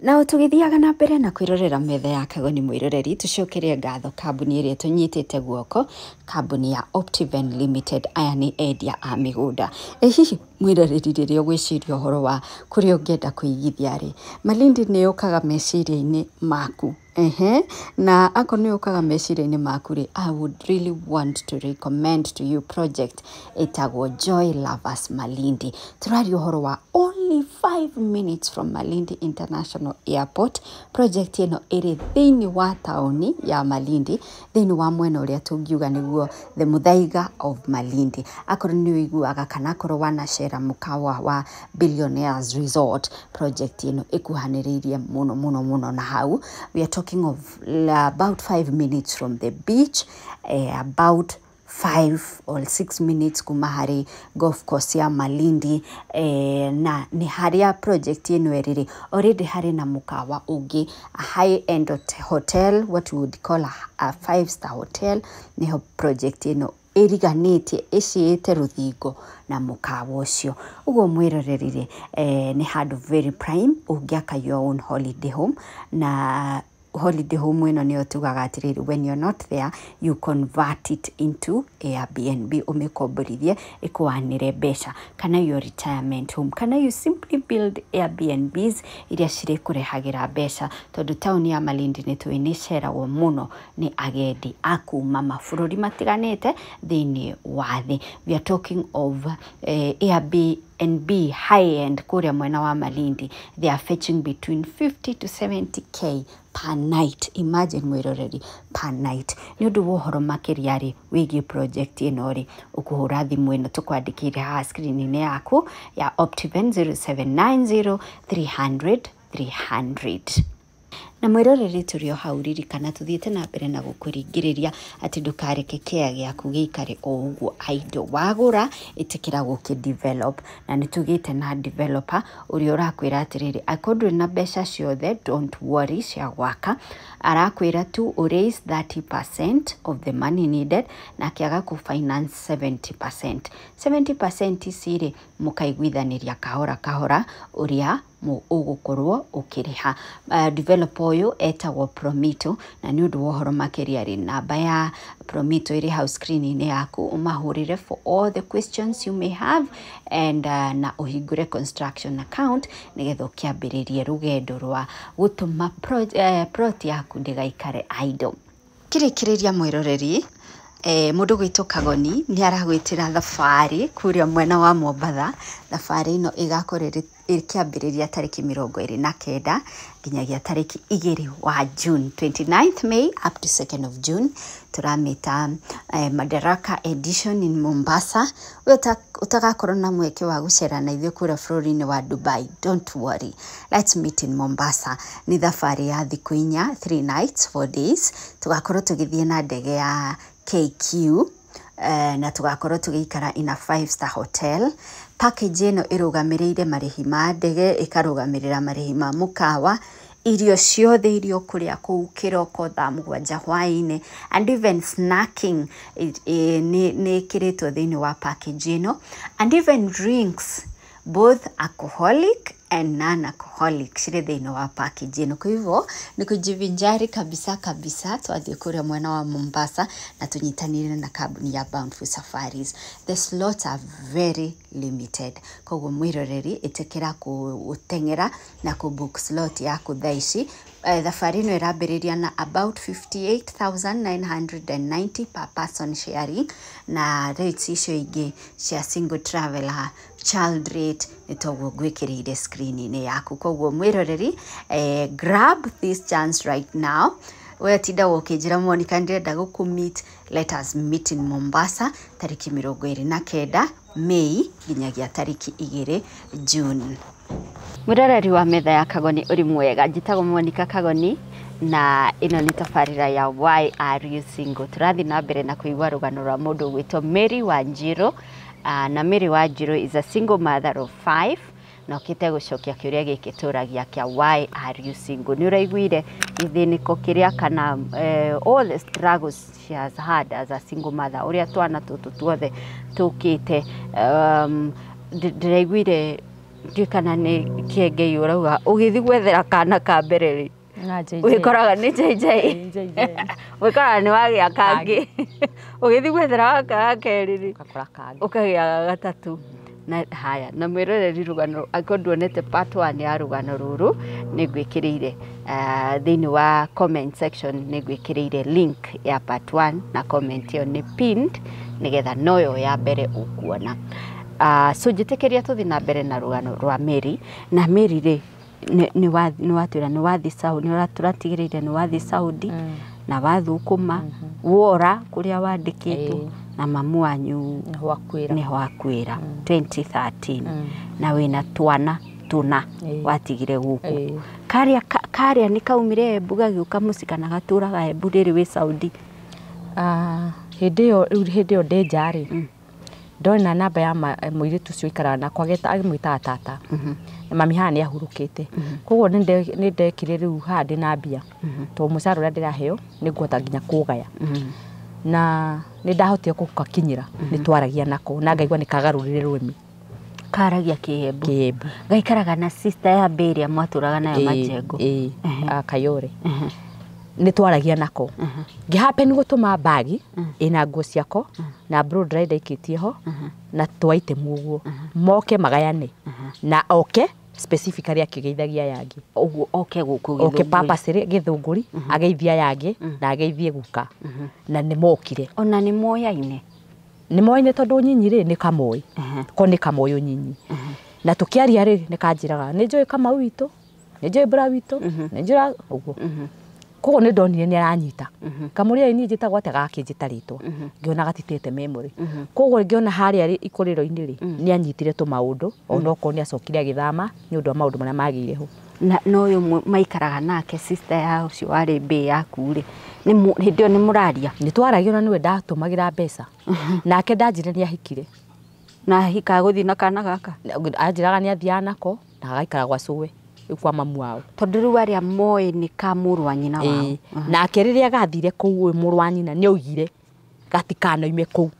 Na tũgĩthiaga na mbere na kwĩrorera Metha ya Kagoni, mwĩroreri, tũcokerie ngatho kambuni ĩrĩa tũnyitĩte guoko, kambuni ya Optiven Limited. Aya nĩ endia a mĩgũnda. Ĩ hihi mwĩroreri, rĩrĩa ũgwĩciria ũhoro wa kũrĩa ũngĩenda kũigithia rĩ, Malindi nĩ yũkaga meciria-inĩ maku? Ehe, na akorwo nĩ yũkaga meciria-inĩ maku rĩ, I would really want to recommend to you project ĩtagwo Joy Lovers Malindi. Tũraria ũhoro wa only 5 minutes from Malindi International Airport. Project ĩno ĩrĩ thĩinĩ wa taũni ya Malindi, thĩinĩ wa mwena ũrĩa tũngiuga nĩguo the Muthaiga of Malindi. Akorwo nĩ ũiguaga kana akorwo wanacera mũkawa wa Billionaires Resort, project ĩno ĩkuhanĩrĩirie mũno mũno mũno na hau. We are talking of about 5 minutes from the beach, about 5 or 6 minutes kuma harĩ golf course ya Malindi, na nĩ harĩa project ĩno ĩrĩ rĩ, already harĩ na mũkawa ũngĩ, a high end hotel, what we would call a five-star hotel. Nĩho project ĩno ĩriganĩtie, ĩciĩte rũthingo na mũkawa ũcio. Ũguo mwĩroreri rĩ, nĩ handũ very prime ũngĩaka your own holiday home, na holiday home ĩno nĩyo tugaga atĩrĩrĩ, when you're not there, you convert it into Airbnb, ũmĩkomborithie ĩkũanĩre mbeca, kana your retirement home, kana you simply build Airbnbs iria cirĩkũrehagĩra mbeca, tondũ taũni ya Malindi nĩ tũĩ nĩ ĩceragwo mũno nĩ agendi a kuma mabũrũri matiganĩte thĩinĩ wa thĩ. We are talking of Airbnb high end kũrĩa mwena wa Malindi, they are fetching between 50 to 70K per night. Imagine, mwĩroreri, per night. Nĩ ũndũ wa ũhoro makĩria rĩ wĩgiĩ project ĩno rĩ, ũkũhũra thimũ ĩno tũkwandĩkĩire haha screen-inĩ yaku ya Optiven, 0790 300 300. Na mwĩroreri, tũrĩ o hau, ririkana tũthiĩte na mbere na gũkũringĩrĩria atĩ ndũkareke kĩea gĩaku gĩikare o ũguo idle. Wagũra, ĩtĩkĩra gũkĩ develop, na nĩ tũgĩte na developer ũrĩa ũrakwĩra atĩrĩrĩ, angĩkorwo ndũrĩ na mbeca ciothe, don't worry, cia gwaka, arakwĩra tu ũ raise 30% of the money needed, nake agakũ finance 70%. 70% ici rĩ, mũkaiguithanĩria kahora kahora ũrĩa ũgũkorwo ũkĩrĩha. Developer ũyũ etagwo Promito, na nĩ ũndũ wa ũhoro makĩria rĩ, namba ya Promito ĩrĩ hau screen-inĩ yaku, ũmahũrĩre for all the questions you may have, and na ũhingũre construction account nĩgetha ũkĩambĩrĩrie rũgendo rwa gũtũma plot yaku ndĩgaikare idle. Kĩrĩkĩrĩria, mwĩroreri, mũndũ gwĩtwo Kagoni nĩ aragwĩtĩra thabarĩ kũrĩa mwena wa Mombatha. Thabarĩ ĩno ĩgakorwo ĩkĩambĩrĩria tarĩki 29 nginyagia tarĩki 2 wa June, 29th May up to 2nd of June. Tũramĩta Madaraka edition in Mombasa. We ũtagakorwo na mweke wa gũcera na ithuĩ kũrĩa bũrũri-inĩ wa Dubai, don't worry, let's meet in Mombasa. Nĩ thabarĩ ya thikũ 4, 3 nights 4 days. Tũgakorwo tũgĩthiĩ na ndege ya KQ, na tũgakorwo tũgĩikara in a five-star hotel. Package ĩno ĩrũgamĩrĩire marĩhi ma ndege, ĩkarũgamĩrĩra marĩhi ma mũkawa, irio ciothe iria ũkũrĩa kũu kĩroko, thaa 7 hwaĩ-inĩ, and even snacking nĩ ĩkĩrĩtwo thĩinĩ wa package ĩno, and even drinks, both alcoholic and non-alcoholic, cirĩ thĩinĩ wa package ĩno. Kwa hivyo ni kujivinjari kabisa kabisa twathiĩ kũrĩa mwena wa Mombasa na tũnyitanĩre na kambuni ya Bountiful Safaris. The slots are very limited, koguo mwĩroreri, ĩtĩkĩra gũteng'era na kũ book slot yaku thaa ici. Thabarĩ ĩno ĩrambĩrĩria na about 58,990 per person sharing, na rates icio ingĩ cia single traveler, child rate, nĩ toguo ngwĩkĩrĩire screen-inĩ yaku. Koguo mwĩroreri, grab this chance right now. We tinda ũkĩnjĩra, "Monica, ndĩrenda gũkũ meet." Let us meet in Mombasa tarĩki 29 May nginyagia tarĩki 2 June. Mwĩroreri wa Metha ya Kagoni, ũrĩ mwega? Njĩtagwo Monica Kagoni na ĩno nĩ tabarĩra ya Why Are You Single. Tũrathiĩ na mbere na kũigua rũgano rwa mũndũ ũgwĩtwo Mary Wanjiru, na Mary Wanjiru is a single mother of five, na okĩte gũcokia kĩũria gĩkĩ tũragia kĩa "Why are you single?" Nĩ ũraiguire gĩthĩnĩko kĩrĩa kana all the struggles she has had as a single mother, ũrĩa twana tũtũ tuothe tũkĩte. Ndĩraiguire Ndiũĩ kana nĩ kĩengei ũrauga ũgĩthiĩ gwethera kana ka mbere rĩ, wĩkoraga nĩ JJ, wĩkoraga nĩ wagĩa kangĩ, ũgĩthiĩ gwethera waka ga kerĩ rĩ, ũkagĩa ga gatatũ. Na haya, na mwĩroreri, rũgano angĩkorwo nduonete part 1 ya rũgano rũrũ, nĩ ngwĩkĩrĩire thĩinĩ wa comment section, nĩ ngwĩkĩrĩire link ya part 1 na comment ĩyo nĩ pinned nĩgetha noyo ya mbere ũkuona. So njĩtĩkĩria tũthiĩ na mbere na rũgano rwa Mary. Na Mary rĩ, nĩ watwĩra nĩ wathi Saudi, nĩ tũratigĩrĩire nĩ wathi Saudi na wathũkũma wora kũrĩa wandĩkĩtwo na mamu wanyu nĩho akuĩra 2013, na wĩna twana tũna watigire gũkũ. Karĩa karĩa nĩ kaumire Embu gagĩũka mũciĩ kana gatũraga Embu rĩrĩ wĩ Saudi? Hĩndĩ ĩyo rĩu, hĩndĩ ĩyo ndĩ nja rĩ, ndona namba ya mũirĩtu ũcio ũikaraga nakwa, agĩmwĩtaga tata, na mami haha nĩ ahurũkĩte, koguo nĩ ndekire rĩu haha ndĩna mbia, tondũ mũcara ũrĩa ndĩraheo nĩ ngũhota nginya kũgaya, na nĩ ndahotire gũgakinyĩra. Nĩ twaragia nako na ngaigua nĩ kagarũrire rũrĩmĩ. Karagia Kĩembu? Kĩembu. Gaikaraga na sister ya mbĩ ĩrĩa mwatũraga nayo Majengo? Ĩĩ, Kayore. Nĩ twaragia nako, ngĩhappen gũtũma bagi ĩna nguo ciako na blow dry ndaikĩtie ho na twaitemu ũguo moke magayane, na oke specifically akĩgeithagia aya angĩ. Ũguo oke gũkũ oke Gĩthũngũri. Purposely Gĩthũngũri, ageithia aya angĩ na ageithie guka, na nĩ mokire. Ona nĩ moyaine? Nĩ moaine, tondũ nyinyi rĩ, nĩ kamoĩ ko nĩ kamoĩ ũnyinyi, na tũkĩaria rĩ, nĩ kanjĩraga nĩ njũĩ Kamau witũ, nĩ njũĩ Mbura witũ, nĩ njũra ũguo. Koguo nĩ ndonire nĩ aranyita. Kamũria niĩ njĩtagwo atĩa, gakĩnjĩta rĩtwa, ngĩona gatitĩte memory. Koguo ngĩona harĩa rĩ ikũrĩro-inĩ rĩ, nĩ anyitire tũmaũndũ, onokorwo nĩ acokire agĩthama nĩ ũndũ wa maũndũ marĩa magĩire ho. Na no ũyũ maikaraga nake, sister ya ũcio warĩ mbĩ yaku rĩ, hĩndĩ ĩyo nĩ mũraria? Nĩ twaragia, na nĩwe ndatũmagĩra mbeca nake. Ndanjĩra nĩ ahikire. Na hikaga gũthiĩ na kana gaka? Anjĩraga nĩ athiaga nako na agaikara gwa cũwe rĩu, kwa mamu wao. Tondũ rĩu arĩa moĩ nĩ ka mũrũ wa nyina wao. Ĩĩ. Nake rĩrĩa gathire kũu, ũyũ mũrũ wa nyina nĩ augire gatikanoime kũu.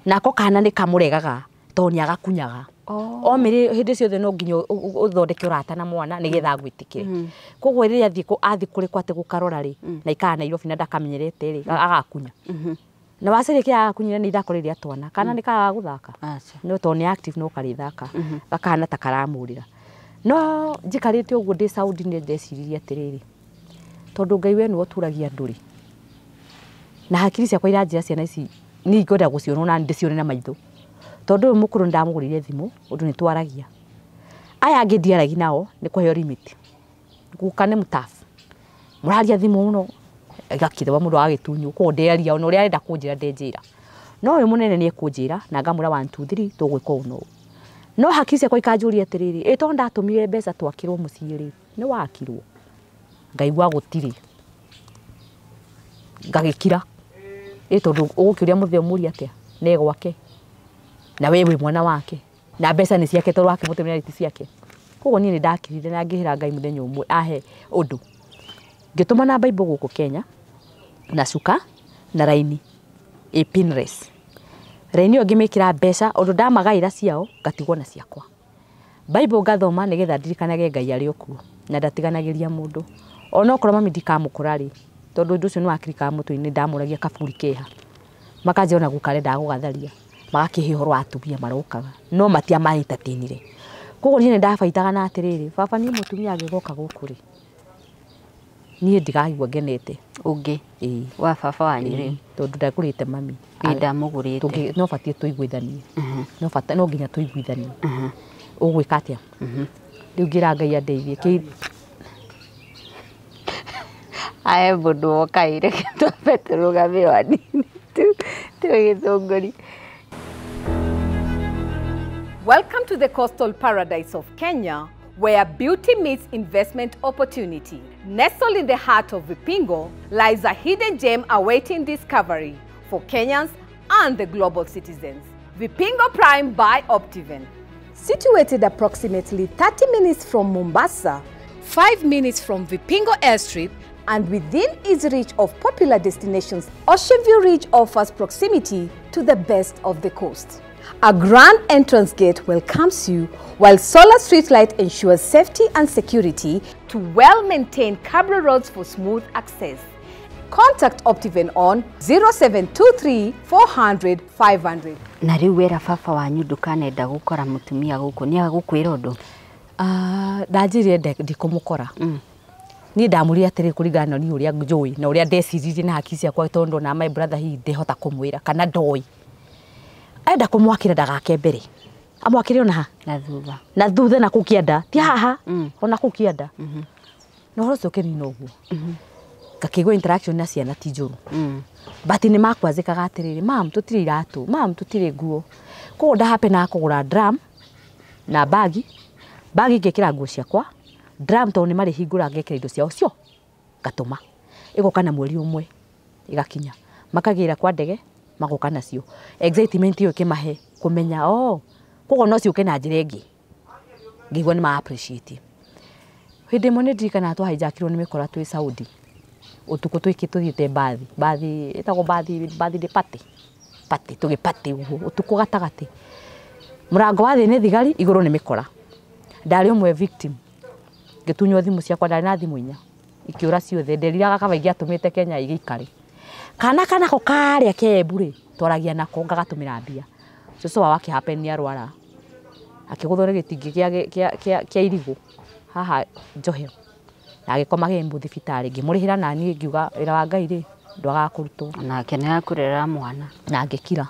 Nako kana nĩ kamũregaga tondũ nĩ agakunyaga. Omĩrĩ hĩndĩ ciothe no nginya ũthondeke ũrata na mwana nĩgetha agwĩtĩkĩre. Koguo rĩrĩa athiĩ kũrĩ kwa atĩ gũkarora rĩ, na ikara Nairobi na ndakamenyerete rĩ, agakunya na wacaria kĩrĩa agakunyire nĩ ithako rĩrĩa twana kana nĩ kagaga gũthaka. Aca. No tondũ nĩ active no karĩthaka gakahana ta karamũrĩra. No njikarĩte ũguo ndĩ Saudi, nĩ ndeciririe atĩrĩrĩ, tondũ Ngai we nĩwe ũturagia andũ rĩ, na hakiri ciakwa iranjĩra ciana ici niĩ ngwenda gũciona na ndĩcione na maitho, tondũ ũyũ mũkũrũ nĩ ndamũgũrĩire thimũ ũndũ nĩ twaragia. Aya angĩ ndiaragia nao, nĩ kũheo limit. Guka nĩ mũtabu, mũraria thimũ mũno gakithwa mũndũ agagĩtunywo, koguo ndearia ona ũrĩa arenda kũnjĩra ndenjĩra. No ũyũ mũnene nĩ ekũnjĩra na ngamwĩra 1 2 3 tũgwĩka ũũ na ũũ. No hakiri ciakwa ikanjũria atĩrĩrĩ, ĩ tondũ ndatũmire mbeca twakĩrwo mũciĩ rĩ, nĩ wakirwo? Ngaigua gũtirĩ, ngagĩkira. Ĩ tondũ ũgũkĩũria mũthee ũmũrie atĩa nĩ gwake na we wĩ mwana wake na mbeca nĩ ciake, tondũ wakĩmũtũmĩra ti ciake. Koguo niĩ nĩ ndakirire na ngĩhĩra Ngai mũthenya ũmwe ahe ũndũ. Ngĩtũma na Bible gũkũ Kenya na cuka na raini ĩ pinless. Raini ĩyo ngĩmĩkĩra mbeca ũndũ ndamagaĩra ciao ngatigwo na ciakwa. Bible ngathoma nĩgetha ndirikanage Ngai arĩ o kuo na ndatiganagĩria mũndũ, onokorwo mami ndikamũkora rĩ, tondũ ũndũ ũcio nĩ wakirikaga mũtwe-inĩ. Ndamũragia kaburi keha, makanjĩra ona guka arendaga gũgatharia, magakĩhe ũhoro wa atumia marokaga no matiamaentertainire. Koguo niĩ nĩ ndabaitaga na atĩrĩrĩ, baba, niĩ mũtumia angĩgoka gũkũ rĩ, niĩ ndigaigua ngenete. Ũngĩ ĩĩ. Wa baba wanyu rĩ? Tondũ ndagũrĩte mami. Ĩ ndamũgũrĩte. No batiĩ tũiguithanie, no bata no nginya tũiguithanie. Ũgwĩka atĩa rĩu? Ngĩra Ngai andeithie. Ae mũndũ wokaire, reke twambe tũrũgame o hanini tu tuwe Gĩthũngũri. Welcome to the coastal paradise of Kenya, where beauty meets investment opportunity. Nestled in the heart of Vipingo lies a hidden gem awaiting discovery for Kenyans and the global citizens. Vipingo Prime by Optiven. Situated approximately 30 minutes from Mombasa, 5 minutes from Vipingo Airstrip, and within easy reach of popular destinations, Ocean View Ridge offers proximity to the best of the coast. A grand entrance gate welcomes you, while solar streetlight ensures safety and security to well-maintained cabro roads for smooth access. Contact Optiven on 0723 400 500. Na rĩu wĩra baba wanyu ndũkanenda gũkora mũtumia gũkũ nĩ agũkwĩra ũndũ? Ndanjĩrire ndikũmũkora. Niĩ ndamũrire atĩrĩ kũringana na niĩ ũrĩa njũĩ na ũrĩa ndeciririe na hakiri ciakwa tondũ ndona my brother hihi ndĩhota kũmwĩra kana ndoĩ. Enda kũmwakĩra ndagake mbere. Amwakĩre ona ha? Na thutha. Na thutha na kũu kĩanda. Ti haha. Ona kũu kĩanda. Na ũhoro ũcio ũkĩnina ũguo. Ngakĩigua interaction na ciana ti njũru. But nĩ makwazĩkaga atĩrĩrĩ, mam tũtirĩ iratũ, mam tũtirĩ nguo. Koguo ndahapenaga kũgũra drum na bagi. Bagi ngekĩra nguo ciakwa, drum tondũ nĩ marĩhingũra ngekĩra indo ciao cio ngatũma. Ĩgoka na mweri ũmwe ĩgakinya. Makagĩra kwa ndege magoka nacio. Excitement ĩyo ĩkĩmahe kũmenya oh koguo no ciũke na njĩra ĩngĩ. Ngĩigua nĩ ma appreciate. Hĩndĩ ĩmwe nĩ ndirikanaga twahijakirwo nĩ mĩkora twĩ Saudi. Ũtukũ tũthiĩte bathi, bathi ĩtagwo bathi, bathi nĩ party. Party tũgĩparty ũguo ũtukũ gatagatĩ. Mũrango wa thĩ nĩ thigari, igũrũ nĩ mĩkora. Ndarĩ ũmwe victim. Ngĩtunywo thimũ ciakwa, ndarĩ na thimũ inya. Ikĩũra ciothe, nderiraga kaba ingĩatũmĩte Kenya igĩikare. Kana kanako karĩa Kembu rĩ, twaragia nako ngagatũmĩra mbia. Cũcũ wao akĩhappen nĩ arwara. Akĩgũthwo nĩ gĩtingĩ kĩa irigũ haha Njohero. Na agĩkoma Kembu thibitarĩ, ngĩmũrĩhĩra na niĩ ngiuga wĩra wa Ngai rĩ, ndwagaga kũrutwo. Nake nĩ akũrera mwana. Na ngĩkira.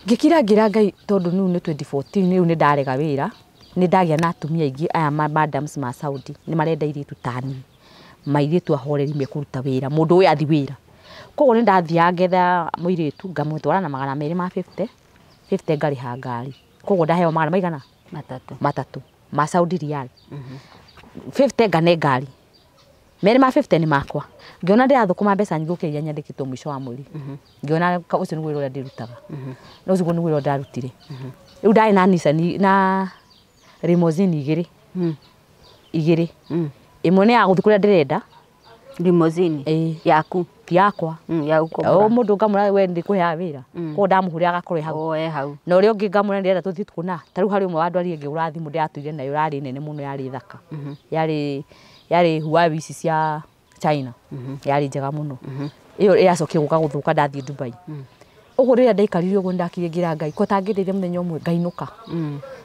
Ngĩkira ngĩra Ngai tondũ rĩu nĩ 2014 rĩu nĩ ndarega wĩra. Nĩ ndagĩa na atumia aingĩ aya madams ma Saudi nĩ marenda airĩtu ta niĩ. Mairĩtu ahoreri mekũruta wĩra, mũndũ ũyũ athi wĩra. Koguo nĩ ndathiaga ngetha mũirĩtu ngamũtwara na magana merĩ ma 50, 50 ngarĩha ngari. Koguo ndaheo magana maigana? Matatũ. Matatũ ma Saudi riyal. 50 ngane ngari. Merĩ ma 50 nĩ makwa. Ngĩona ndĩrathũkũma mbeca nyingĩ gũkĩra iria nyandĩkĩtwo mũico wa mweri. Ngĩona ũcio nĩguo wĩra ũrĩa ndĩrutaga. Na ũcio nĩguo wĩra ũrĩa ndarutire. Rĩu ndarĩ na Nissan na limousine igĩrĩ. Igĩrĩ. Ĩmwe nĩ ya gũthiĩ kũrĩa ndĩrenda. Limousine? Ĩĩ. Yaku? Ti yakwa. Ya gũkombora. O mũndũ ngamwĩra we ndĩkũheaga wĩra. Koguo ndamũhũrĩra agakorwo e hau. O e hau. Na ũrĩa ũngĩ ngamwĩra ndĩrenda tũthiĩ kũna. Ta rĩu harĩ ũmwe wa andũ arĩa ngĩgũra thimũ ndĩratũire nayo yarĩ nene mũno yarĩ thaka. Yarĩ Huawei ici cia China. Yarĩ njega mũno. Ĩyo ĩracokire gũka gũthũka ndathiĩ Dubai. Ũguo rĩrĩa ndaikarire ũguo nĩndakire ngĩra Ngai ko tangĩndeithia mũthenya ũmwe ngainũka.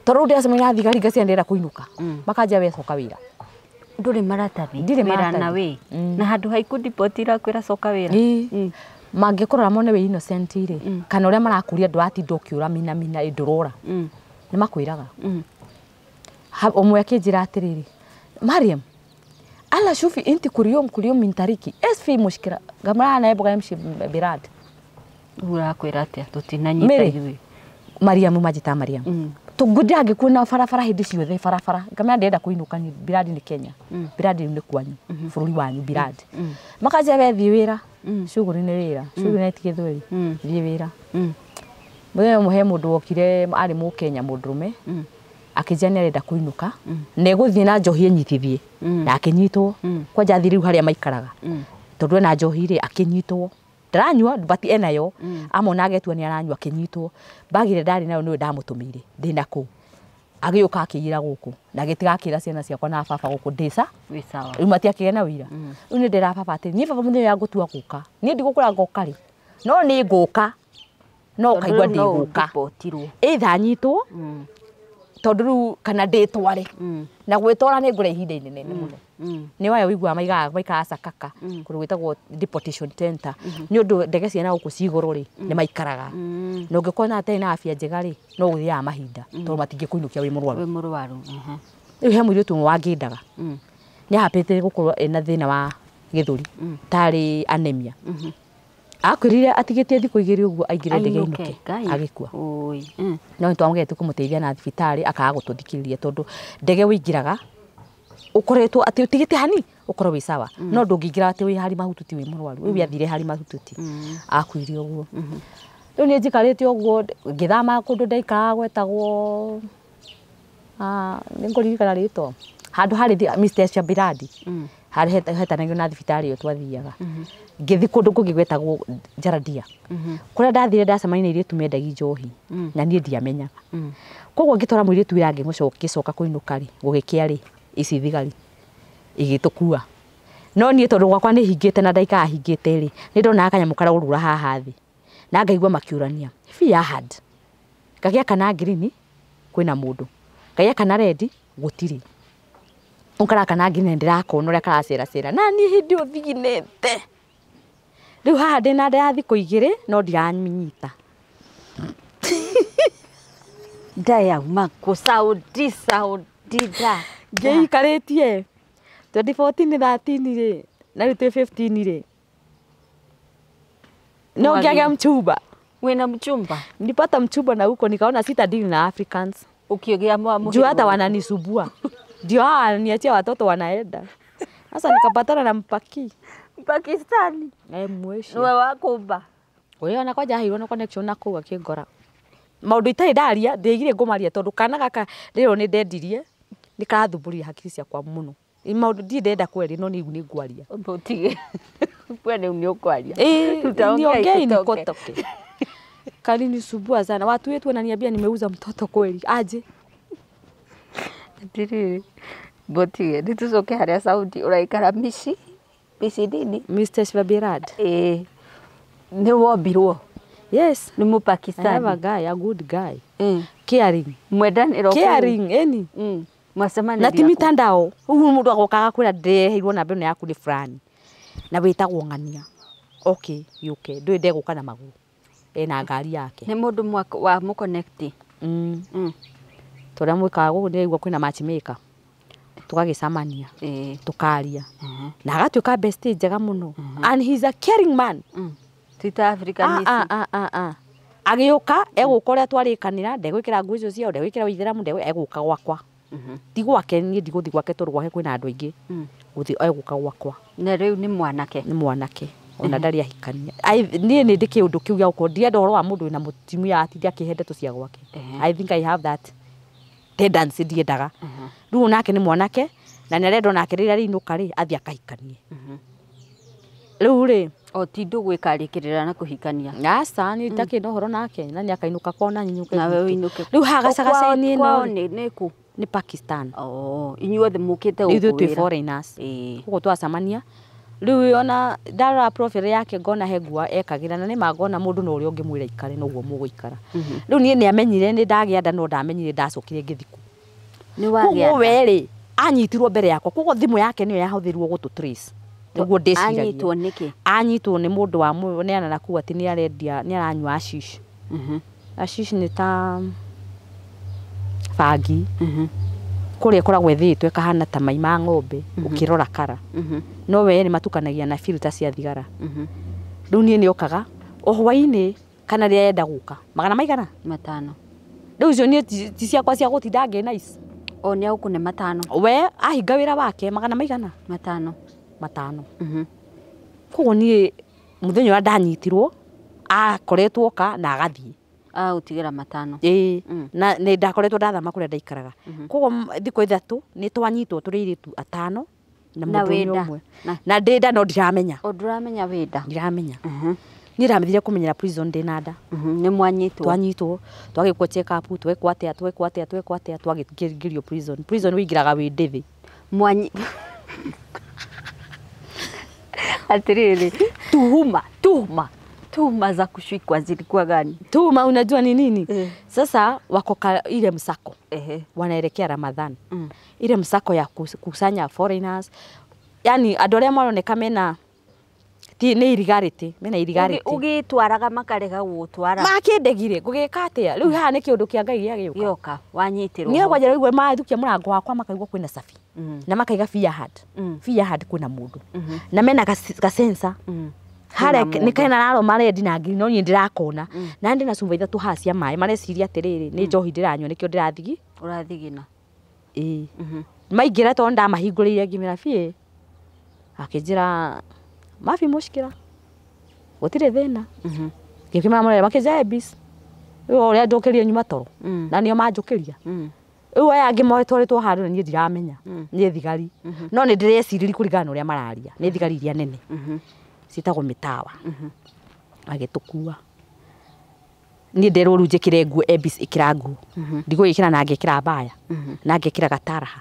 Tondũ rĩu ndĩracemania na thigari ngaciĩra ndĩrenda kũinũka. Makanjĩra we coka wĩra. Ndũrĩ maratathi? Ndirĩ Wĩra na maratathi. wĩ? Na handũ ha ikũndipoti irakwĩra coka wĩra? Ĩĩ. Mangĩkũrora mone wĩ innocent rĩ, kana ũrĩa marakũria ndũratinda ũkĩũra mina mina ĩ ndũrora. Nĩ makwĩraga. Ũmwe akĩnjĩra atĩrĩrĩ, Mariam, ala shufi inti kuliyom kuliyom min tariki es fi mushkila ngamara na yeboga yamshi birad. Rĩu ũrakwĩra atĩa? Tũtinanyita Mary. ithuĩ. Mariamu majita Mariam. Tũngũndia angĩkuona barabara hĩndĩ ciothe barabara ngamera ndĩrenda kũinũka ni biradi nĩ Kenya. Biradi nĩ kwanyu bũrũri wanyu biradi. Makanjĩra we thiĩ wĩra. Shughuli nĩ wĩra. Shughuli nĩ ti gĩthweri. Thiĩ wĩra. Mũthenya ũmwe he mũndũ wokire arĩ mũkenya mũndũrũme. Akĩnjĩra nĩ arenda kũinũka. Na egũthiĩ na njohi ĩnyitithie. Na akĩnyitwo. Kwanja athiĩ rĩu harĩa maikaraga. Tondũ ena njohi rĩ akĩnyitwo. Ndaranyua but enayo. Amona agetua nĩ aranyua akĩnyitwo. Bagi ĩrĩa ndarĩ nayo nĩwe ndamũtũmĩire ndĩna kũu. Agĩũka akĩiyĩra gũkũ na agĩtiga akĩra ciana ciakwa na baba gũkũ ndĩca. Wĩ sawa. Rĩu matiakĩgĩa na ũira. Rĩu nĩ ndĩra baba atĩrĩ, niĩ baba mũthenya ũrĩa ngũtua gũka, niĩ ndigũkũra ngoka rĩ, no nĩ ngũka. No ũkaigua Tondũ rĩu no ndĩgũka. ũribotirwo. Either nyitwo, tondũ rĩu kana ndĩtware. Na gwĩtwara nĩ ngũrĩa ihinda inene mũno. Nĩ wayo ũiguaga maikaraga Sakaka, kũndũ gwĩtagwo deportation center. Nĩ ũndũ ndege cia na gũkũ ci igũrũ rĩ, nĩ maikaraga. Na ũngĩkorwo na atarĩ na afya njega rĩ, no ũgũthiaga mahinda, tondũ matingĩkũinũkia wĩ mũrwaru. Wĩ mũrwaru. Rĩu he mũirĩtu ũmwe wangĩndaga. Nĩ ahapĩte gũkorwo ena thĩna wa gĩthũri, tarĩ anemia. Akwĩrire atigĩtie thikũ igĩrĩ ũguo aingĩre ndege Ainũke, ainũke, Ngai. agĩkua. Oi. No nĩ twamũgeretie kũmũteithia na thibitarĩ akaga gũtũthikĩrĩria tondũ ndege wĩingĩraga ũkoretwo atĩ ũtigĩte hani ũkorwo wĩ sawa. No ndũngĩingĩra atĩ wĩ hari mahututi wĩ mũrwaru. Rĩu athire hari mahututi. Akuire ũguo. Rĩu niĩ njikarĩte ũguo ngĩthama kũndũ ndaikaraga gwetagwo nĩ ngũririkana rĩtwa. Handũ harĩ Mr. Shabiradi. Harĩa hetanagio na thibitarĩ ĩyo twathiaga. Ngĩthiĩ kũndũ kũngĩ gwetagwo Njaradia. Kũrĩa ndathire ndacemania na airĩtu mendagia njohi na niĩ ndiamenyaga. Koguo ngĩtwara mũirĩtu wĩra ngĩcoka kũinũka rĩ, gũgĩkĩa rĩ, ici thigari igĩtũkua. No niĩ tondũ gwakwa nĩ hingĩte na ndaikara hingĩte rĩ, nĩ ndonaga kanyamũ karaurura haha thĩ. Na ngaigua makĩũrania, fear hard. Ngagĩa kana ngirini kwĩna mũndũ. Ngagĩa kana rendi gũtirĩ. Ũkara kana ngirini ndĩrakona ũrĩa karaceracera. Na niĩ hĩndĩ ĩyo thiginĩte. Rĩu haha ndĩna nda ya thikũ igĩrĩ no ndiraminyita. Nda yauma kũ Saudi Saudi nda. Ngĩikarĩtie 2014 13 rĩ na rĩu twĩ 15 rĩ. No ngĩagĩa mchumba. Wĩna mchumba? Nilipata mchumba na huko nikaona sita deal na Africans. Ũkĩgĩa mwa Juu hata wananisumbua. Ndio hawa wananiachia watoto wanaenda. Sasa nikapatana na mpaki. Pakistani. Eh, mweshi. Nĩwe wakũmba. Ũrĩa ona kwanja aheirwo na connection na kũu akĩngora. Maũndũ itarĩ ndaria ndĩigire ngũmaria tondũ kana gaka rĩrĩ nĩ ndendirie nĩ karathumbũrire hakiri ciakwa mũno. Maũndũ ndirĩ ndenda kwaria no nĩ ngwaria. Ũtige. We rĩu nĩ ũkwaria. Niongei nikotoke. Kalinisumbua sana. Watu wetu wananiambia nimeuza mtoto kweli. Aje. Atirĩrĩ, mbũtige nĩ tũcoke harĩa Saudi ũraikara mici mici nini. Mr. Shvabirad. Ĩĩ. Nĩ wombirwo. Yes. Nĩ Mũpakistani. I have a guy, a good guy. Caring. Mwendanĩro. Caring, eni. Mwacemanĩria Na ti mitandao. Ũguo mũndũ agokaga kwĩra ndĩreheirwo namba ĩno yaku nĩ fulani. Na wĩtagwo ng'ania. Okay, yũke. Ndũĩ ndegũka na magũrũ. Ena ngari yake. Nĩ mũndũ wa mũconnect. Tũrĩa mwĩkaga gũkũ ndĩraigua kwĩna matchmaker. Tũgagĩcemania. Tũkaria. Na agatuĩka bestie njega mũno. And he's a caring man. Ti ta African ici. Agĩũka egũka ũrĩa twarĩkanĩra, ndegwĩkĩra nguo icio ciao, ndegwĩkĩra ũithĩramu, egũka gwakwa. Ti gwake niĩ ndigũthiĩ gwake tondũ gwake kwĩna andũ aingĩ. Gũthiĩ egũka gwakwa. Na rĩu nĩ mwanake. Nĩ mwanake. Ona ndarĩ ahikania. Niĩ nĩ ndĩ kĩũndũ kĩu gĩa gũkorwo ndirenda ũhoro wa mũndũ wĩna mũtumia atinde akĩhe ndeto cia gwake. I think I have that tendency ndiendaga. Rĩu onake nĩ mwanake na nĩ arenda onake rĩrĩa arĩinũka rĩ athiĩ akahikanie. Rĩu rĩ o ti ndũgwĩkarĩkĩrĩra na kũhikania. Aca niĩ ndakĩrĩ na ũhoro nake na nĩ akainũka kwao na nyinũke. Nawe ũinũke. Rĩu haha gacagaca-inĩ kwao ĩno nĩ kũ? Nĩ Pakistan. Oh, inyuothe mũkĩte gũkũ Ithuĩ twĩ wĩra. foreigners. Koguo twacemania rĩu ona ndarora profile yake ngona he nguo ekagĩra na nĩma ngona mũndũ no ũrĩa ũngĩmwĩra ikare noguo mũgũikara. Rĩu niĩ nĩ amenyire nĩ ndagĩa nda no ndamenyire ndacokire ngĩthiĩ kũ. Nĩ wagĩa Koguo we rĩ anyitirwo mbere yakwa koguo thimũ yake nĩyo yahũthĩrirwo gũtũ trace. Nĩguo ndĩciragia. Anyitwo nĩkĩ? Anyitwo nĩ mũndũ wa mũneana na kuu atĩ nĩ arendia nĩ aranyua hashish. Hashish nĩ ta bangi. Kũrĩa ĩkoragwo ĩthĩĩtwo ĩkahana ta mai ma ng'ombe ũkĩrora kara. No we nĩ matukanagia na filter cia thigara. Rĩu niĩ nĩokaga o hwainĩ kana rĩrĩa enda gũka magana maigana? Matano. Rĩu icio niĩ ti ciakwa cia gũtinda ngĩ nice. O nĩ agũkũne matano. We ahinga wĩra wake magana maigana? Matano. Matano. Koguo niĩ mũthenya ũrĩa ndanyitirwo akoretwo oka na agathiĩ. Agũtigĩra matano. Ĩĩ. Na nĩ ndakoretwo ndathama kũrĩa ndaikaraga. Koguo thikũ ithatũ nĩ twanyitwo tũrĩ airĩtu atano na mũndũ ũmwe. Na ndĩ nda no ndiramenya. O ndũramenya wĩ nda? Ndiramenya. Niĩ ndamĩthire kũmenyera prison ndĩ na nda. Nĩ mwanyitwo? Twanyitwo, twagĩkwo check up, twekwo atĩa, twekwo atĩa, twekwo atĩa, twagĩingĩrio prison. Prison wĩingĩraga wĩ ndĩthĩ. Mwanyi Atirĩrĩ, tuhuma za kushikwa zilikuwa gani? Tuhuma unajua ni nini? Sasa wako ile msako. Wanaelekea Ramadhan. Ile msako ya kukusanya foreigners. Yani andũ arĩa maroneka mena ti nĩ irigarĩtĩ, mena irigarĩtĩ. Ũgĩtwaraga makarega gũgũtwara. Makĩndegire, ngũgĩka atĩa? Rĩu haha nĩ kĩũndũ kĩa Ngai gĩagĩũka. Gĩoka, wanyitĩrwo. Nĩ kwanja rĩu mathukia mũrango wakwa makaigua kwĩna cabi. Na makaiga fear hard. Fear hard kwĩna mũndũ. Na mena gasensa. Harĩa nĩ kena raro marendi na ngiri no niĩ ndĩrakona. Na ndĩ na cuba ithatũ haha cia maĩ mareciria atĩrĩrĩ nĩ njohi ndĩranyua nĩkĩo ndĩrathigi. Ũrathigina. Ĩĩ. Maingĩra tondũ ndamahingũrĩire ngĩmera biĩ. Akĩnjĩra mabi mũshkĩra. Gũtirĩ thĩna. Ngĩkĩmera mũrere makĩnjĩra ebis. Rĩu ũrĩa njũkĩrire nyuma toro. Na nĩo manjũkĩria. Rĩu aya angĩ matwarĩtwo handũ na niĩ ndiramenya nĩ thigari no nĩ ndĩrecirĩria kũringana na ũrĩa mararia nĩ thigari iria nene ciĩtagwo mĩtawa. Agĩtũkua niĩ nderwo rĩu njĩkĩre nguo ebis ĩkĩra nguo ndigũgĩkĩra na ngekĩra mbaya na ngekĩra gataraha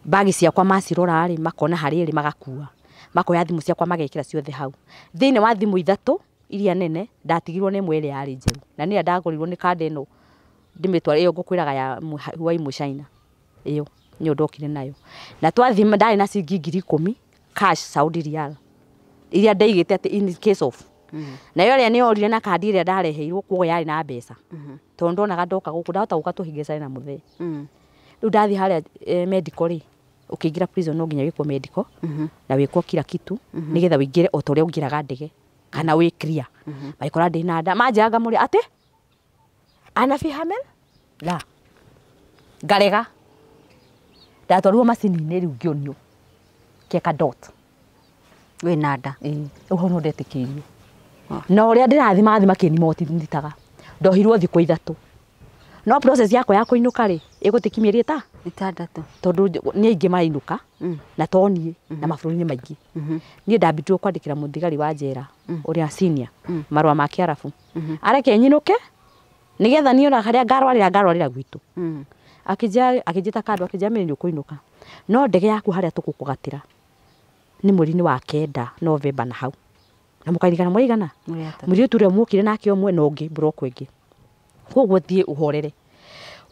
bagi ciakwa macirora rĩ makona harĩa ĩrĩ magakua makoya thimũ ciakwa magekĩra ciothe hau thĩinĩ wa thimũ ithatũ iria nene ndatigirwo nĩ ĩmwe ĩrĩa yarĩ njerũ na nĩyo ndagũrirwo nĩ kanda ĩno ndĩmĩtware ĩyo ngũkwĩraga ya Huawei Mũchina ĩyo nĩyo ndokire nayo na twathiĩ ndarĩ na ciringi 10,000 cash Saudi riyal iria ndaigĩte atĩ in case of nayo ĩrĩa nĩyorire na kandi ĩrĩa ndareheirwo koguo yarĩ na mbeca tondũ ndonaga ndoka gũkũ ndahota gũka tũhingĩcane na mũthee. Rĩu ndathiĩ harĩa medical rĩ ũkĩingĩra prison no nginya wĩkwo medical na wĩkwo kila kitu nĩgetha ũingĩre o ta ũrĩa ũingĩraga ndege kana wĩ clear. Magĩkora ndĩna nda manjĩra ngamũria atĩ ana fi hamel la ngarega ndatwarirwo macini-inĩ rĩu ngĩonio keka dot wĩna nda. Rĩu hau no ndetĩkĩirio na ũrĩa ndĩrathi mathi makĩnimotitaga ndohirwo thikũ ithatũ no process yakwa ya kũinũka rĩ ĩgũtĩki mĩeri ĩtandatũ tondũ nĩ aingĩ marainũka na to niĩ na mabũrũri-inĩ maingĩ. Niĩ ndambitirwo kwandĩkĩra mũthigari wa njera ũrĩa senior marũa ma Kĩarabu areke nyinũke nĩgetha niĩ ona harĩa ngarwarĩra gwitũ. Akĩnjĩta kando akĩnjĩra mĩrĩ nĩ ũkũinũka no ndege yaku harĩa tũgũkũgatĩra nĩ mweri-inĩ wa 9 November na hau na mũkaririkana mũrĩ igana mũirĩtu ũrĩa mwokire nake ũmwe na ũngĩ mburoko ĩngĩ koguo thiĩ ũhorere.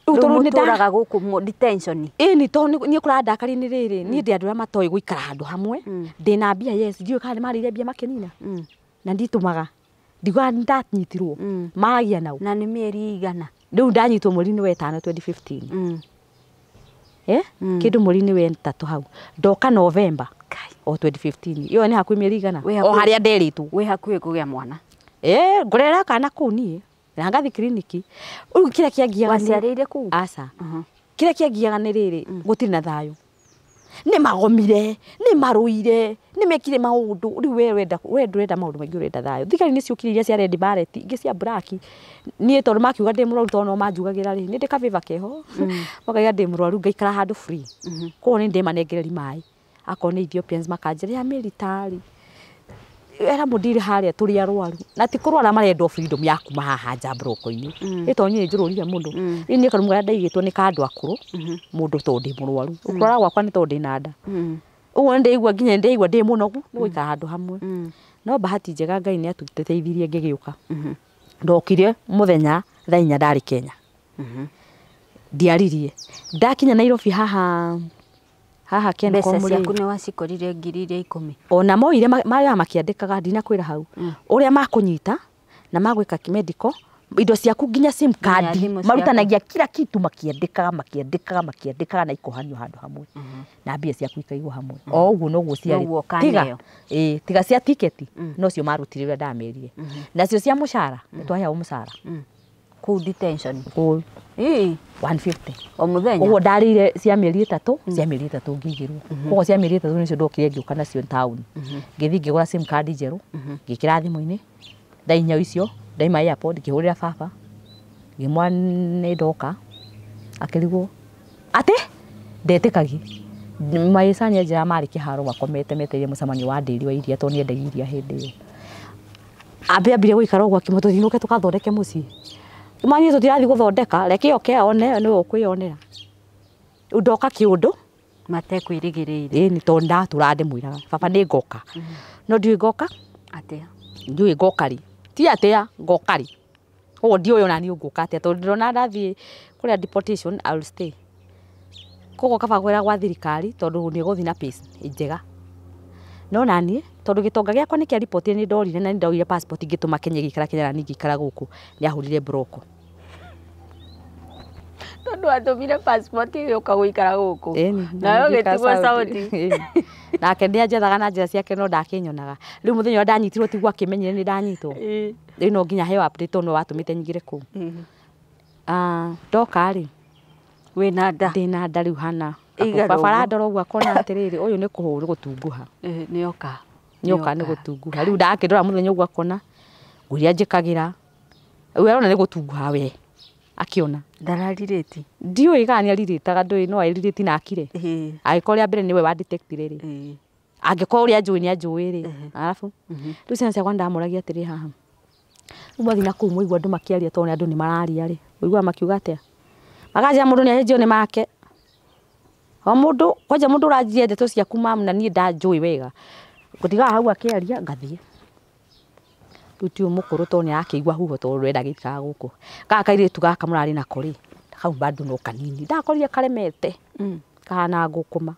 Rĩu tondũ nĩ ndaraga gũkũ detention ĩni tondũ niĩ kũrandakaria nĩ rĩrĩ niĩ ndĩ andũ arĩa matoĩ gũikara handũ hamwe ndĩna mbia yes ndiũĩ kana nĩmarĩire mbia makĩnina na nditũmaga ndiguaga ndanyitirwo maragia nao na nĩ mĩeri igana. Rĩu ndanyitwo mweri-inĩ wa 5 2015 kĩndũ mweri-inĩ wa 3 hau ndoka November o 2015 ĩyo nĩ hakuhĩ mĩeri igana o harĩa nderĩtwo wĩ hakuhĩ kũgĩa mwana. Ngũrera kana kũu niĩ na ngathi kiriniki. Rĩu kĩrĩa kĩangiaga waciarĩire kũu? Aca. Kĩrĩa kĩangiaga nĩ rĩrĩ gũtirĩ na thayũ nĩ magomire nĩ marũire nĩ mekire maũndũ rĩu we wenda we ndũrenda maũndũ maingĩ ũrenda thayũ. Thigari nĩ ciũkire iria cia red beret ingĩ cia black niĩ tondũ makiuga ndĩ mũrwaru tondũ no manjugagĩra rĩ nĩ ndĩ kabĩba keho makaiga ndĩ mũrwaru ngaikara handũ free koguo nĩ ndĩmanengereri maĩ akorwo nĩ Ethiopians makanjĩra ya military era mũndire harĩa tũrĩ arwaru na ti kũrwara marendwo freedom ya kuma haha nja mburoko-inĩ ĩ tondũ niĩ njũrũrire mũno rĩu niĩ karumu karĩa ndaigĩtwo nĩ ka andũ akũrũ mũndũ tondũ ndĩ mũrwaru ũkũrwara gwakwa nĩ tondũ ndĩna nda ũguo nĩndĩigua nginya nĩndĩigua ndĩ mũnogu nĩ gũikara handũ hamwe no bahati njega Ngai nĩ atũteithirie ngĩgĩũka ndokire mũthenya thaa 4 ndarĩ Kenya ndiaririe ndakinya Nairobi haha haha Kencom mbeca ciaku nĩ wacikorire 10,000 ona moire marĩa makĩandĩkaga ndinakwĩra hau ũrĩa makũnyita na magwĩka medical indo ciaku nginya sim card marutanagia kila kitu makiandĩkaga na ikohanio handũ hamwe na mbia ciaku ikaigwo hamwe o ũguo noguo ciarĩ tiga tiga cia tiketi no cio marutire ũrĩa ndamerire nacio cia mũcara nĩ twaheagwo mũcara kũu detention kũu 150 o mũthenya ũguo ndarĩire cia mĩeri ĩtatũ cia mĩeri ĩtatũ ngĩigĩrwo koguo cia mĩeri ĩtatũ nĩcio ndokire ngĩũka nacio town ngĩthiĩ ngĩgũra sim card njerũ ngĩkĩra thimũ-inĩ thaa 4 icio ndaima airport ngĩhũrĩra baba ngĩmwĩra nĩ ndoka akĩrigwo atĩ ndetĩkagia maicani anjĩra marĩ kĩharo makomete metereire mũcemanio wa ndĩri wa iria tondũ nĩendagia iria hĩndĩ ĩyo ambire gũikara ũguo akĩmwĩra tũthiĩ tũkathondeke mũciĩ mani tũtirathi gũthondeka reke oke one nĩwe ũkwĩyonera ndoka kĩũndũ matekwĩrĩgĩrĩire ĩni tondũ ndatũra ndĩmwĩraga baba nĩ ngoka no ndiũĩ ngoka atĩa ndiũĩ ngoka rĩ ti atĩa ngoka rĩ koguo ndiũĩ ona niĩ ngũka atĩa tondũ ndĩrona ndathiĩ kũrĩa deportation I will stay koguo kaba kwĩra gwa thirikari tondũ nĩ gũthiĩ na pace njega no naniĩ tondũ gĩtonga gĩakwa nĩ kĩaripotire nĩ ndorire na nĩ ndoire passport ngĩtũma Kenya gĩikara Kenya na niĩ ngĩikara gũkũ nĩ ahũrire mburoko tondũ atũmire passport ĩgĩũka gũikara gũkũ nayo gĩtigwo Saudi nake nĩ anjethaga na njĩra ciake no ndakĩnyonaga rĩu mũthenya ũrĩa ndanyitirwo tiguo akĩmenyire nĩ ndanyitwo rĩu no nginya heo update tondũ nĩwe watũmĩte nyingĩre kũu ndoka rĩ wĩna nda ndĩna nda rĩu hana baba arandora ũguo akona atĩrĩrĩ ũyũ nĩ kũhũrwo gũtunguha nĩoka nĩoka nĩ gũtunguha rĩu ndakĩndora mũthenya ũguo akona nguo iria njĩkagĩra rĩu arona nĩ gũtunguha we akĩona Ndararirĩti. Ndiũĩ kana nĩarirĩtaga ndũĩ no arirĩti na akire. Angĩkorwo rĩa mbere nĩwe wa detectire rĩ. Angĩkorwo ũrĩa anjũĩ nĩanjũĩ rĩ. Arabu rĩu ciana ciakwa nĩndamũragia atĩrĩ haha. Rĩu mwathiĩ na kũu mwaigua andũ makĩaria tondũ andũ nĩ mararia rĩ. Ũiguaga makiuga atĩa? Makanjĩra mũndũ nĩahĩnjio nĩ make. O mũndũ kwanja mũndũ ũranjia ndeto ciaku mamu na niĩ ndanjũĩ wega. Ngũtigaga hau akĩaria ngathiĩ. Rĩu ti ũyũ mũkũrũ tondũ nĩarakĩigua huho tondũ ndũrenda gĩikaraga gũkũ. Gaka kairĩtu gaka mũrarĩ nako rĩ, hau bado no kanini. Ndakorire karemete. Kahana ngũkũma.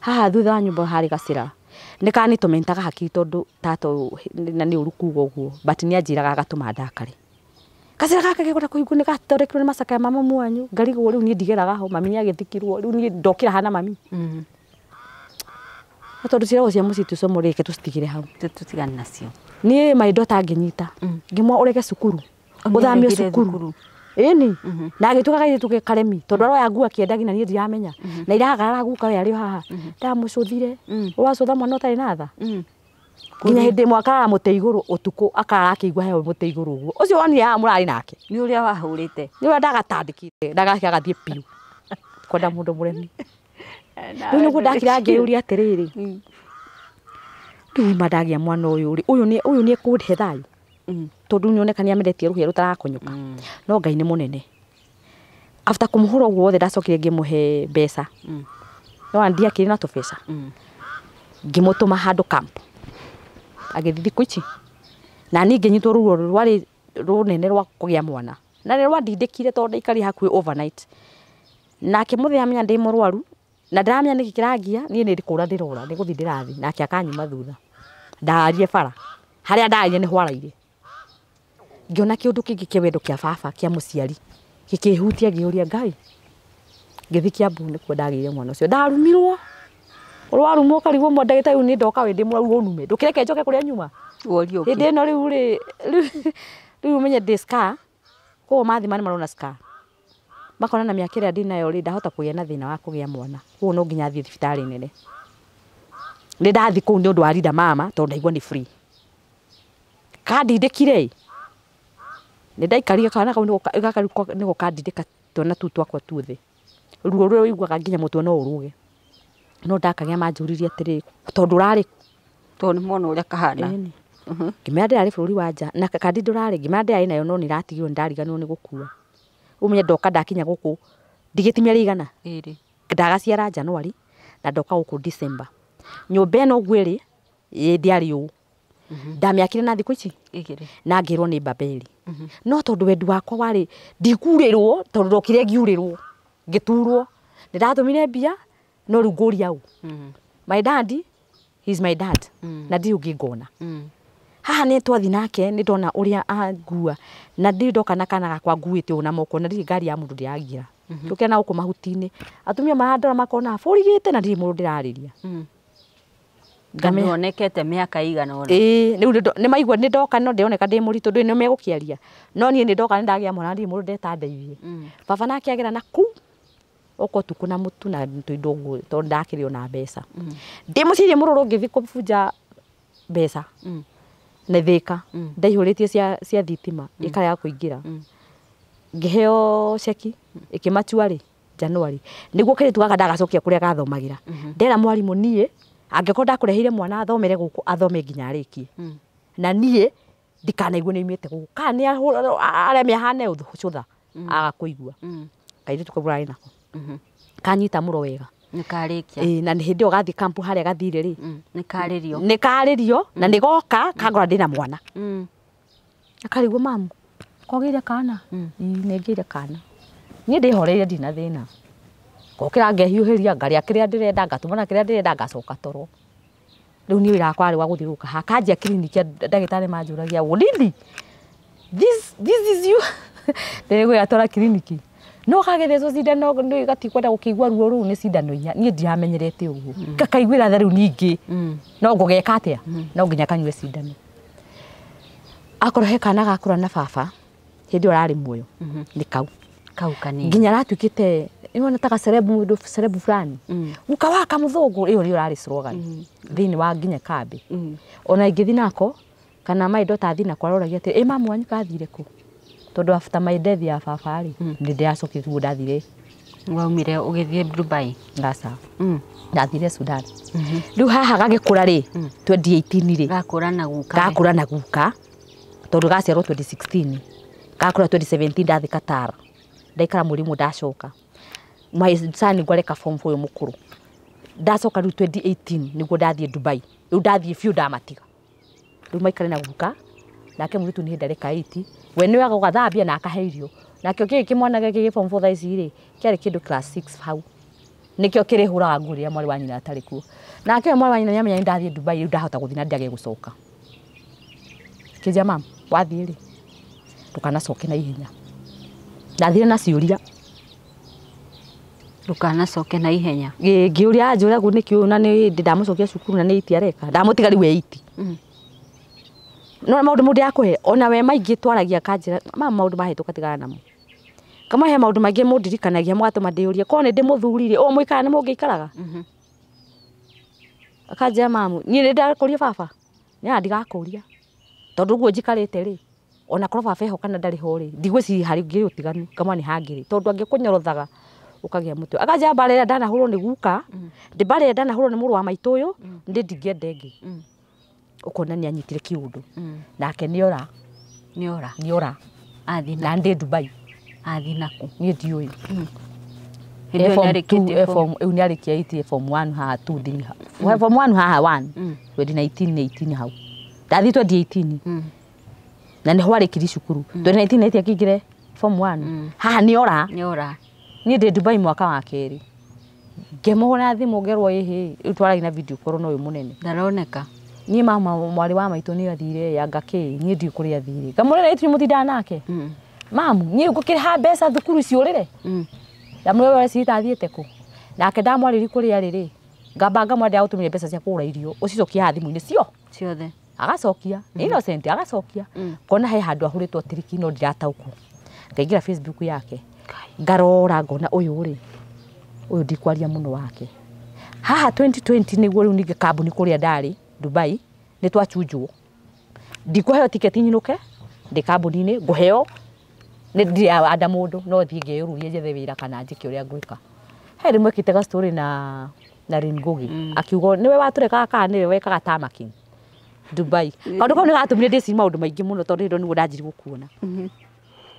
Haha thutha wa nyũmba harĩ gacĩra. Nĩ kanitũmentaga hakiri tondũ tata ũyũ na nĩ ũru kuga ũguo but nĩanjĩraga agatũma ndakare. Gacĩra gaka gekwenda kũhingwo nĩ gathondekirwo nĩ macakaya ma mamu wanyu. Ngarigwo rĩu niĩ ndigeraga ho mami nĩagĩthikirwo rĩu niĩ ndokĩra hana mami. No tondũ ciĩragwo cia mũciĩ tũcomo reke tũcitigĩre hau. Tũtigane nacio. Niĩ my daughter ngĩnyita. Ngĩmwa ũrege cukuru. Ũthamio cukuru. Ĩni. Na agĩtuĩka kairĩtu ke karemi tondũ aroya nguo akĩendagia na niĩ ndiramenya. Na iragarara guka we arĩ o haha. Ndamũcũthire. Ũracũtha mwana ũtarĩ na tha. Nginya hĩndĩ ĩmwe akarara mũtĩ igũrũ ũtukũ akarara akĩigua heho mũtĩ igũrũ ũguo. Ũcio wonire haha mũrarĩ nake. Nĩ ũrĩa wahũrĩte. Nĩ ũrĩa ndagatandĩkire. Ndagake agathiĩ biũ. Kwenda mũndũ mũremi. Rĩu nĩguo ndakira ngĩyũria atĩrĩrĩ. Rĩu ma ndagĩa mwana ũyũ rĩ, ũyũ nĩ ekũhe thayũ. Tondũ nĩoneka nĩamenetie rũhĩa rũtarakonyoka. No Ngai nĩ mũnene. After kũmũhũra ũguo wothe ndacokire ngĩmũhe mbeca. No ndiakĩrĩ na tũbeca. Ngĩmũtũma handũ camp. Agĩthiĩ thikũ ici. Na niĩ ngĩnyitwo ruo rwarĩ rũnene rwa kũgĩa mwana. Na nĩ rwandindĩkire tondũ ndaikarire hakuhĩ overnight. Nake mũthenya amenya ndĩ mũrwaru na ndaramenya nĩkĩ kĩrangia niĩ nĩ kũra ndĩrora nĩ gũthiĩ ndĩrathiĩ nake akanyuma thutha. Ndararire bara. Harĩa ndararire nĩ hwaraire. Ngĩona kĩũndũ kĩngĩ kĩa wendo kĩa baba kĩa mũciari gĩkĩhutia ngĩũria Ngai. Ngĩthiĩ Kiambu nĩkuo ndagĩire mwana ũcio. Ndarumirwo. Ũrwarumwo ũkarigwo ndagĩtarĩ rĩu nĩ ndoka wĩ ndĩ mũrwaru ũnume. Ndũkĩreke njoke kũrĩa nyuma. Hĩndĩ ĩno rĩu rĩ rĩu ũmenye ndĩ scar. Koguo mathima nĩ marona scar. Makona na mĩaka ĩrĩa ndĩnayo rĩ ndahota kũgĩa na thĩna wa kũgĩa mwana. Koguo no nginya thiĩ thibitarĩ nene. Nĩ ndathiĩ kũu nĩ ũndũ wa Linda Mama tondũ ndaigua nĩ free. Kandindĩkire. Nĩ ndaikarire kana kau gaka nĩko kandindĩka twana tũu twakwa tuothe. Ruo rũrĩa ũiguaga nginya mũtwe no ũrũge. No ndakagĩa manjũririe atĩrĩ tondũ ũrarĩ kũ? Tondũ nĩ mona ũrĩa kahana. Ngĩmera ndĩrarĩ bũrũri wa nja na kandi ndũrarĩ ngĩmera ndĩrarĩ nayo no nĩ ĩratigirwo nĩ ndariganĩrwo nĩ gũkua. Ũmenye ndoka ndakinya gũkũ ndigĩti mĩeri igana. Ndagaciara January na ndoka gũkũ December. Nyũmba ĩno ũguo ĩrĩ ndĩarĩ ũũ. Ndamĩakire na thikũ ici na ngĩrwo nĩ Babeli. No tondũ wendi wakwa warĩ ndikurĩrwo tondũ ndokire ngiurĩrwo ngĩturwo. Nĩ ndatũmire mbia no rĩu ngũria ũ. My dad, he is my dad. Na ndirĩ ũngĩ ngona. Haha nĩ twathiĩ nake nĩ ndona ũrĩa angua na ndirĩ ndoka na kana gakwa nguĩte ũũ na moko na ndirĩ ngari ya mũndũ ndĩrangira. Tũkĩra na gũkũ mahuti-inĩ. Atumia marandora makona bũrigĩte na ndirĩ mũndũ ndĩrarĩria. Ngamenya onekete mĩaka igana ũna. Ĩĩ, rĩu nĩ maigua nĩ ndoka no ndĩroneka ndĩ mũritũ ndũĩ nĩ megũkĩaria. No niĩ nĩ ndoka nĩ ndagĩa mwana ndirĩ mũndũ ndeta ndeithie. Baba nake agera na kũu oka ũtukũ na mũtu na tũindo ũguo tondũ ndakĩrĩ ona mbeca. Ndĩ mũciĩ mũrũrũ ngĩthiĩ kũbunja mbeca. Na Thĩka ndaihũrĩtie cia thitima ĩkarega kũingĩra. Ngĩheo ceki ĩkĩmatua rĩ January. Nĩguo kairĩtu gaka ndagacokia kũrĩa gathomagĩra. Ndera mwarimũ niĩ angĩkorwo ndakũreheire mwana athomere gũkũ athome nginya arĩkie. Na niĩ ndikanaigua nĩ aumĩte gũkũ. Kana nĩ areme ahane cũtha aga kũigua. Kairĩtu kau ũrarĩ nako. Kanyita mũro wega. Nĩ karĩkia. Ĩĩ na hĩndĩ ĩyo gathiĩ kampu harĩa gathire rĩ. Nĩ karĩrio. Nĩ karĩrio na nĩ goka kangora ndĩna mwana. Akarigwo mamu kwagĩire kana? Ĩĩ nĩ ngĩire kana. Niĩ ndĩhoreire ndina thĩna. Ngokĩra ngehiũhĩria ngarĩa kĩrĩa ndĩrenda ngatũmana kĩrĩa ndĩrenda ngacoka toro. Rĩu niĩ wĩra wakwa warĩ wa gũthiũrũrũka haha kanjia kiriniki ndagĩtarĩ manjũragia really this is you. Ndĩrĩgwĩra twara kiriniki. No kagethecwo cindano nĩ gatikwenda gũkĩigua ruo rũu nĩ cindano inya niĩ ndiramenyerete ũguo. Gakaiguĩra tha rĩu ningĩ. No ngũgeka atĩa? No nginya kanyue cindano. Akorwo he kana gakũra na baba hĩndĩ ĩyo ararĩ muoyo nĩ kau. Kau kanini. Nginya aratuĩkĩte nĩwona ta gacerebu mũndũ cerebu fulani. Guka wa kamũthũngũ ĩyo nĩyo ĩrarĩ slogan thĩinĩ wa nginya kambĩ. Ona ingĩthiĩ nako kana my daughter athiĩ nako aroragia atĩ ĩ mamu wanyu kathire kũ? Tondu after my death ya baba rĩ, nĩ ndĩracokire tiguo ndathire. Waumire ũgĩthiĩ Dubai. Ngaca. Ndathire Sudan. Rĩu haha gagĩkũra rĩ, 2018 rĩ. Gakũra na guka. Gakũra na guka. Tondu gaciarwo 2016. Gakũra 2017 ndathi Qatar. Ndaikara mweri ũmwe ndacoka. My son ngwareka form 4 mũkũrũ. Ndacoka rĩu 2018 nĩguo ndathiĩ Dubai. Rĩu ndathiĩ biũ ndamatiga. Rĩu maikare na guka. Nake mũirĩtu nĩ hĩndĩ areka 8. We nĩwe agũgathambia na akahe irio. Nakĩo kĩngĩ kĩmwana gĩkĩ gĩ form 4 thaa ici rĩ, kĩarĩ kĩndũ class 6 hau. Nĩkĩo kĩrĩhũraga nguo rĩrĩa mwarĩ wa nyina atarĩ kuo. Nake mwarĩ wa nyina nĩamenya nĩ ndathiĩ Dubai rĩu ndahota gũthiĩ na ndiage gũcoka. Kĩnjia mam, wathiĩ rĩ, ndũkanacoke na ihenya. Ndathire na ciũria. Ndũkanacoke na ihenya. Ngĩũria anjũra guo nĩkĩ na nĩ hĩndĩ ndamũcokia cukuru na nĩ iti areka. Ndamũtiga rĩu e iti. No maũndũ mũndũ yakũhe ona we maingĩ twaragia kanjĩra mama maũndũ mahĩtũka tigana namo. Kama he maũndũ maingĩ mũndirikanagia mũgatũma ndĩyũrie korwo nĩ ndĩmũthuri rĩ, ũũ mũikara nĩ mũngĩikaraga. Akanjĩra mamu niĩ nĩ ndakũria baba nĩ ndigakũria tondũ ũguo njikarĩte rĩ ona korwo baba eho kana ndarĩ ho rĩ ndigwĩciria harĩ ngĩrĩ ũtiganu kama nĩ hangĩrĩ tondũ angĩkũnyorothaga ũkagĩa mũtwe. Akanjĩra mbara ĩrĩa ndanahũrwo nĩ guka mbara ĩrĩa ndanahũrwo nĩ mũrũ wa maitũ ũyũ ndĩ ndingĩenda ĩngĩ. Ũkona nĩ anyitire kĩũndũ nake nĩora nĩora athi na ndĩ Dubai athi naku niĩ ndiũĩ. Form 2 form ĩu nĩarĩkia 8 form 1 haha 2 3 form 1 haha 1 2019 18 hau ndathi 2018 na nĩho arĩkirie cukuru 2019 18 akĩingĩre form 1 haha nĩora niĩ ndĩ Dubai mwaka wa kerĩ ngĩmũhũra thimũ ngerwo ĩhĩ rĩu twaragia na video call na ũyũ mũnene ndaroneka. Niĩ mama mwarĩ wa maitũ nĩ athire yanga kĩ niĩ ndiũ kũrĩa athire ngamũrĩra ithuĩ mũtindaga nake mamu niĩ ngũkĩrĩha mbeca thukuru ciũrĩre ndamwĩra we cita athiĩte kũ nake ndamwarĩria kũrĩa rĩrĩ ngamba ngamwendea gũtũmĩra mbeca cia kũgũra irio ũcicokie haha thimũ-inĩ cio ciothe agacokia innocent agacokia ngona he handũ ahũrĩtwo tiriki no ndirataũkwo ngaingĩra Facebook yake ngarora ngona ũyũ rĩ ũyũ ndikwaria mũno wake haha 2020 nĩguo rĩu ningĩ kambuni kũrĩa ndarĩ Dubai nĩ twachunjwo ndikũheo tiketi nyinũke ndĩ kambuni-inĩ ngũheo nĩ ndirĩ anda mũndũ no thiĩ ngeyũrurie njethe wĩra kana njĩke ũrĩa ngwĩka. He rĩmwe ekĩte ga story na Lynn Ngugi akiuga nĩwe watũrekaga kana nĩwe wekaga tamaking Dubai. Kaũndũ kau nĩ gatũmire ndĩcirie maũndũ maingĩ mũno tondũ hĩndĩ ĩyo nĩguo ndanjirie gũkuona.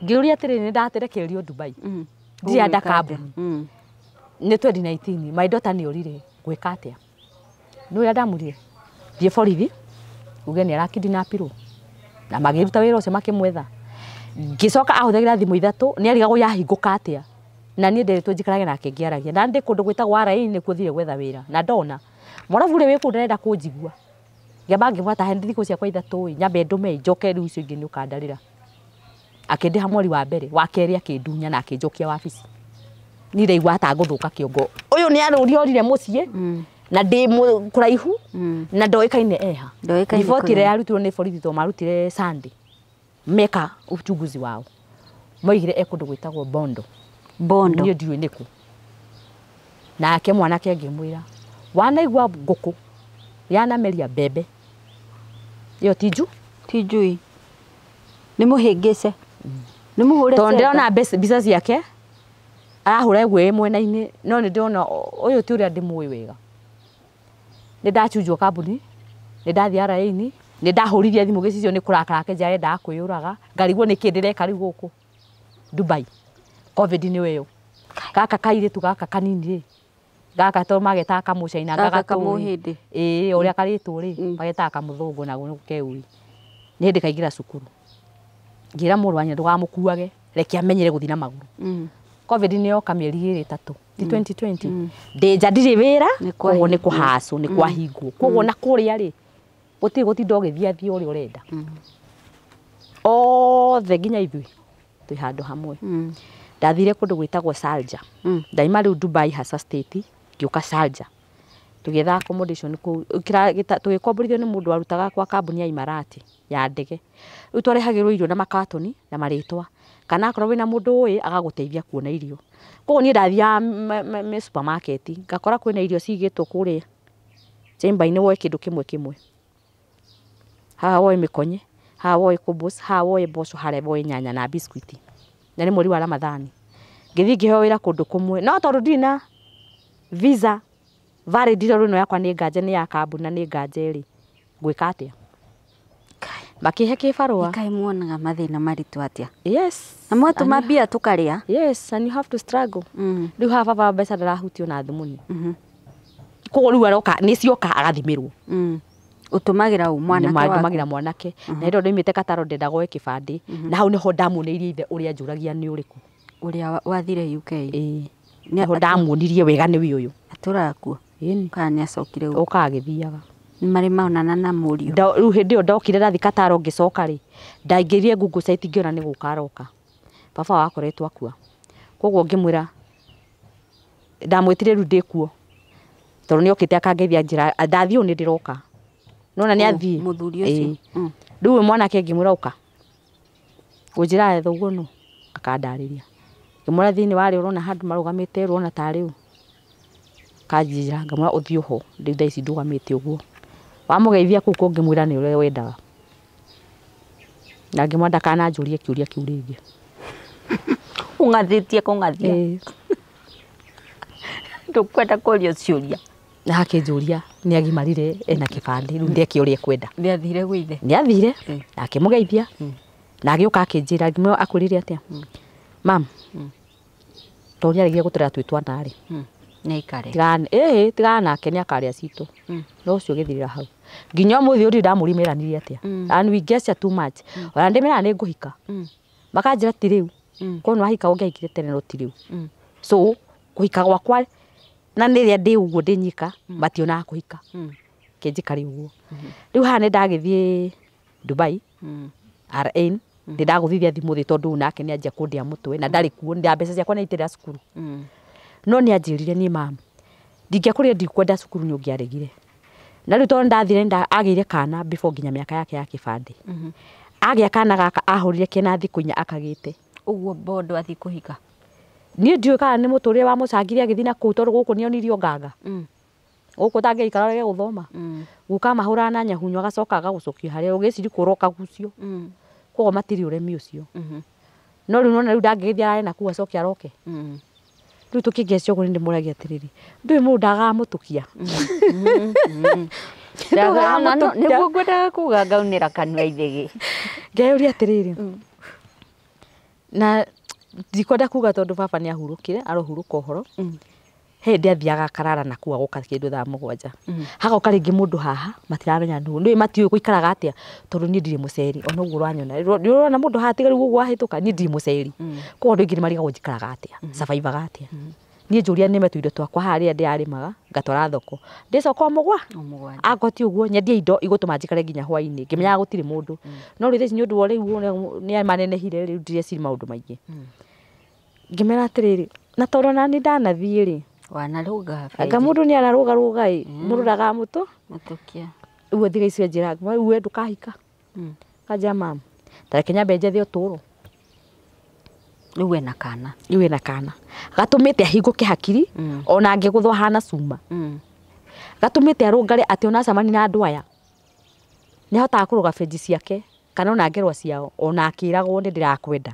Ngĩũria atĩrĩrĩ nĩ ndaterekererio Dubai ndirĩ anda kambuni nĩ 2019 my daughter nĩ orire gwĩka atĩa nĩ ũrĩa ndamũrire thiĩ borithi uge nĩ arakidnapirwo na magĩruta wĩra ũcio makĩmwetha. Ngĩcoka ahũthagĩra thimũ ithatũ nĩ arigagwo yahingũka atĩa na niĩ nderitwo njikarage nake ngĩaragia na ndĩ kũndũ gwĩtagwo RA nĩkuo thire gwetha wĩra na ndona mũrabu ũrĩa wĩ kũu ndarenda kũnjigua ngĩamba ngĩmwĩra ta he thikũ ciakwa ithatũ ĩ nyambe ndũme njoke rĩu icio ingĩ nĩ ũkandarĩra. Akĩndĩha mweri wa mbere wa kerĩ akĩndunya na akĩnjokia wabici. Niĩ ndaigua ta ngũthũka kĩongo ũyũ nĩ arũria orire mũciĩ na ndĩ kũraihu na ndoĩkaine eha. Riboti ĩrĩa yarutirwo nĩ borithi tondũ marutire Sunday meka uchunguzi wao moigire e kũndũ gwĩtagwo Bondo. Bondo niĩ ndiũĩ nĩkũ. Nake mwanake ngĩmwĩra wanaigua ngũkũ yanameria mbembe ĩyo ti nju ti njui nĩ mũhĩngĩce nĩ mũhũre tondũ ndĩrona mbica ciake arahũra ĩgwe mwena-inĩ no nĩ ndĩrona ũyũ ti ũrĩa ndĩmũĩ wega. Nĩ ndachunjwo kambuni nĩ ndathiĩ RA-inĩ nĩ ndahũrithia thimũ gĩcicio nĩ kũrakara akenjĩra arendaga kwĩyũraga ngarigwo nĩkĩ ndĩreka rĩu gũkũ Dubai. Covid nĩ ĩyo gaka kairĩtu gaka kanini rĩ gaka to magetaga kamũcaina gaka kamũhĩndĩ ĩĩ ũrĩa karĩtwo rĩ magetaga kamũthũngũ naguo nĩ keui nĩ hĩndĩ kaingĩra cukuru ngĩra mũrũ wa nyina ndũgamũkuage reke amenyere gũthiĩ na magũrũ. Covid nĩ yoka mĩeri ĩrĩ ĩtatũ ti 2020 ndĩ nja ndirĩ wĩra koguo nĩ kũhacwo nĩ kwahingwo koguo na kũrĩa rĩ gũtirĩ gũtinda ũgĩthiĩ athiĩ ũrĩa ũrenda othe nginya ithuĩ twĩ handũ hamwe. Ndathire kũndũ gwĩtagwo Sharjah ndaima rĩu Dubai hasa state ngĩũka Sharjah tũgĩetha accommodation kũu tũgĩkomborithio nĩ mũndũ warutaga kwa kambuni ya Imarati ya ndege. Rĩu twarehagĩrwo irio na makatoni na marĩtwa kana akorwo wĩna mũndũ ũĩ agagũteithia kuona irio. Koguo niĩ ndathiaga supermarket ngakora kwĩna irio cigĩtwo kũrĩa chamber-inĩ woe kĩndũ kĩmwe kĩmwe haha woe mĩkonye Haha woe kubus, haha woe mboco, harĩa woe nyanya na biscuit. Na nĩ mweri wa Ramadhani. Ngĩthiĩ ngĩheo wĩra kũndũ kũmwe. No tondũ ndirĩ na visa valid tondũ ĩno yakwa nĩ nganje nĩ ya kambuni na nĩ nganje rĩ, ngwĩka atĩa? Makĩhe kĩbarũa. Kaĩ muonaga mathĩna maritũ atĩa? Yes. Na mwatũma mbia tũkarĩa? Yes, and you have to struggle. Rĩu haha baba mbeca ndarahutio na thimũni. Koguo rĩu aroka nĩ cioka agathimĩrwo. Ũtũmagĩra ũ mwanake waku? Ndũmagĩra mwanake. Na hĩndĩ ĩyo ndoimĩte Kataro ndendaga oe kĩbandĩ. Na hau nĩho ndamuoneirie ithe ũrĩa njũragia nĩ ũrĩkũ. Ũrĩa wathire UK? Ĩĩ. Nĩho ndamuonirie wega nĩwe ũyũ. Atũraga kuo? Ĩni. Kana nĩ acokire gũkũ? Okaga agĩthiaga. Nĩ marĩ maonana na mũriũ? Rĩu hĩndĩ ĩyo ndokire ndathi Kataro ngĩcoka rĩ, ndaingĩrire Google site ngĩona nĩ gũka aroka. Baba wao akoretwo akua. Koguo ngĩmwĩra, ndamwĩtire rĩu ndĩkuo. Tondũ nĩ okĩte akangeithia njĩra, ndathiĩ ũũ nĩ ndĩroka. Nona nĩ athiĩ. Mũthuri ũcio. Rĩu mwanake ngĩmwĩra ũka. Ngũnjĩra thoguo nũ? Akandarĩria. Ngĩmwĩra thĩinĩ wa rĩ ũrona handũ marũgamĩte ũrona tarĩ ũ? Akanjĩra ngamwĩra ũthiĩ ho, rĩu thaa ici ndũgamĩte ũguo. Wamũgeithia kũu kũngĩmwĩra nĩ ũrĩa wendaga. Na ngĩmwĩra ndakananjũrie kĩũria kĩu rĩngĩ. Ũng'athĩtie kũng'athia. Ndũkwenda kũrio ciũria. Na akĩnjũria nĩ agimarire ena kĩbandĩ rĩu ndeke ũrĩa ekwenda. Nĩ athire gwĩ ithe? Nĩ athire na akĩmũgeithia na agĩũka akĩnjĩra ngĩmwĩra akwĩrire atĩa? Mam, tondũ nĩ aregire gũtũrera twĩ twana rĩ. Nĩ aikare. Tigana nake nĩ akarĩa citũ. No ũcio ũgĩthirĩra hau. Nginya ũmũthĩ ũyũ ndamũria meranire atĩa. And we guess too much. Ona ndĩmeraga nĩ ngũhika. Makanjĩra ti rĩu. Korwo nĩ wahika ũngĩahikire tene no ti rĩu. So kũhika gwakwa na nĩ rĩrĩa ndĩ ũguo ndĩ nyika mationaga kũhika. Kĩnjikare ũguo. Rĩu haha nĩ ndagĩthiĩ Dubai RN nĩ ndagũthithia thimũ thĩ tondũ nake nĩ anjia kũndĩa mũtwe na ndarĩ kuo nĩ mbeca ciakwa nĩ aitĩrĩra cukuru. No nĩ anjĩrire niĩ mam ndingĩakũrire ndikwenda cukuru nĩ ũngĩaregire. Na rĩu tondũ ndathire agĩire kana before nginya mĩaka yake ya kĩbandĩ. Agĩa kana gaka ahũrire kena thikũ inya akagĩte. Ũguo bondo athiĩ kũhika? Niĩ ndiũĩ kana nĩ mũtũrĩre wa mũcangire agĩthiĩ na kũu tondũ gũkũ nĩonirio nganga. Gũkũ ũtangĩikara ũrege gũthoma. Guka amahũraga na nyahunyo agacoka agagũcokia harĩa ũgĩciria kũra ũkagucio. Koguo matirĩ ũremi ũcio. No rĩu nona rĩu ndangĩgĩthiĩ arare na kũu acoke aroke. Rĩu tũkĩngecio ũguo nĩ ndĩmũragia atĩrĩrĩ, ndũĩ mũndũ ndagamũtũkia. Nĩguo ngwendaga kuga ngaunĩra kanua ithĩgĩ. Ngeyũria atĩrĩrĩ, na ndikwenda kuga tondũ baba nĩ ahurũkire, arohurũka ũhoro. He hĩndĩ athiaga akarara na kũu agoka kĩndũ thaa 7. Hagoka rĩngĩ mũndũ haha matiramenya nũ. Ndũĩ matiũĩ gũikaraga atĩa tondũ niĩ ndirĩ mũceri ona ũguo ũranyona. Nĩ ũrona mũndũ haha tiga rĩu ũguo wahĩtũka niĩ ndirĩ mũceri. Koguo andũ aingĩ nĩ marigagwo njikaraga atĩa, survive-aga atĩa. Niĩ njũria nĩme tũindo twakwa haha rĩrĩa ndĩrarĩmaga ngatwara thoko. Ndĩcoka o mũgwa. Angorwo ti ũguo nyendie indo igũtũma njikare nginya hwainĩ ngĩmenyaga gũtirĩ mũndũ. No rĩu thaa ici nĩ ũndũ wa rĩu nĩ manenehire rĩu ndireciria maũndũ maingĩ. Ngĩmera atĩrĩrĩ, na tondũ ona niĩ ndanathiĩ rĩ, Wanarũga anga mũndũ nĩ ararũgarũga ĩ, mũndũ ndagamũtũ mũtũkia. Ũguo thiga icio njĩra, rĩu we ndũkahika. Kanjĩra mam, ta reke nyambe njethe ũtũũro. Rĩu ena kana. Rĩu ena kana. Gatũmĩte ahingũke hakiri ona angĩgũthwo ahana cuma. Gatũmĩte arũngare atĩ ona acemania na andũ aya nĩ ahotaga kũrũga benji ciake kana ona ngerwa ciao ona akĩragwo nĩ ndĩrakwenda.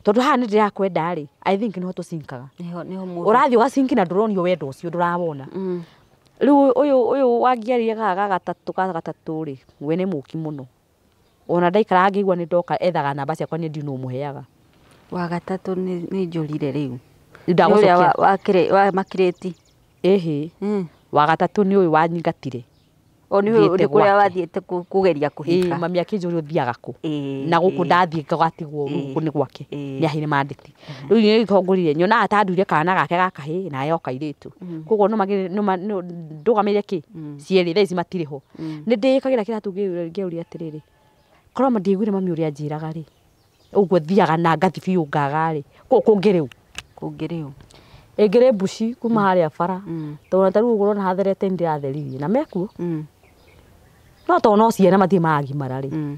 Tondũ haha nĩ ndĩrakwenda rĩ, I think nĩho tũcinkaga. Nĩho mũndũ. Ũrathiĩ ũgacinki na ndũronio wendo ũcio ndũrawona. Rĩu ũyũ wangiarire ga gatatũ rĩ, we nĩ mũki mũno. Ona ndaikaraga ngĩigua nĩ ndoka ethaga namba ciakwa niĩ ndiũ nũ mũheaga. Wa gatatũ nĩ njũrire rĩu. Ndagũcokia. Ũrĩa wa makirĩti. Ĩhĩ. Wa gatatũ nĩ ũyũ wanyingatire. O nĩ ũyũ kũrĩa wathiĩte kũgeria kũhika. Ĩĩ, mami akĩnjũria ũthiaga kũ. Na gũkũ ndathiĩ ngatigwo gũkũ nĩ gwake. Nĩ aheire mandĩti. Rĩu niĩ ngongorire nyonaga ta nduire kana gake ga kahĩĩ na yo kairĩtu. Koguo no ndũgamĩrĩre kĩ? Cierĩ thaa ici matirĩ ho. Nĩ ndĩĩkagĩra kĩratũ ngĩũria atĩrĩrĩ, korwo ndiaiguire mami ũrĩa anjĩraga rĩ, ũguo thiaga na ngathi biũ ngaga rĩ, kũu kũngĩrĩ ũ? Kũngĩrĩ ũ? Ĩngĩrĩ mbuci kuma harĩa bara. Tondũ ta rĩu ũguo ũrona hatherete nĩ ndĩratheririe na mekuo. No tondũ no ciana matirĩ maragimara rĩ.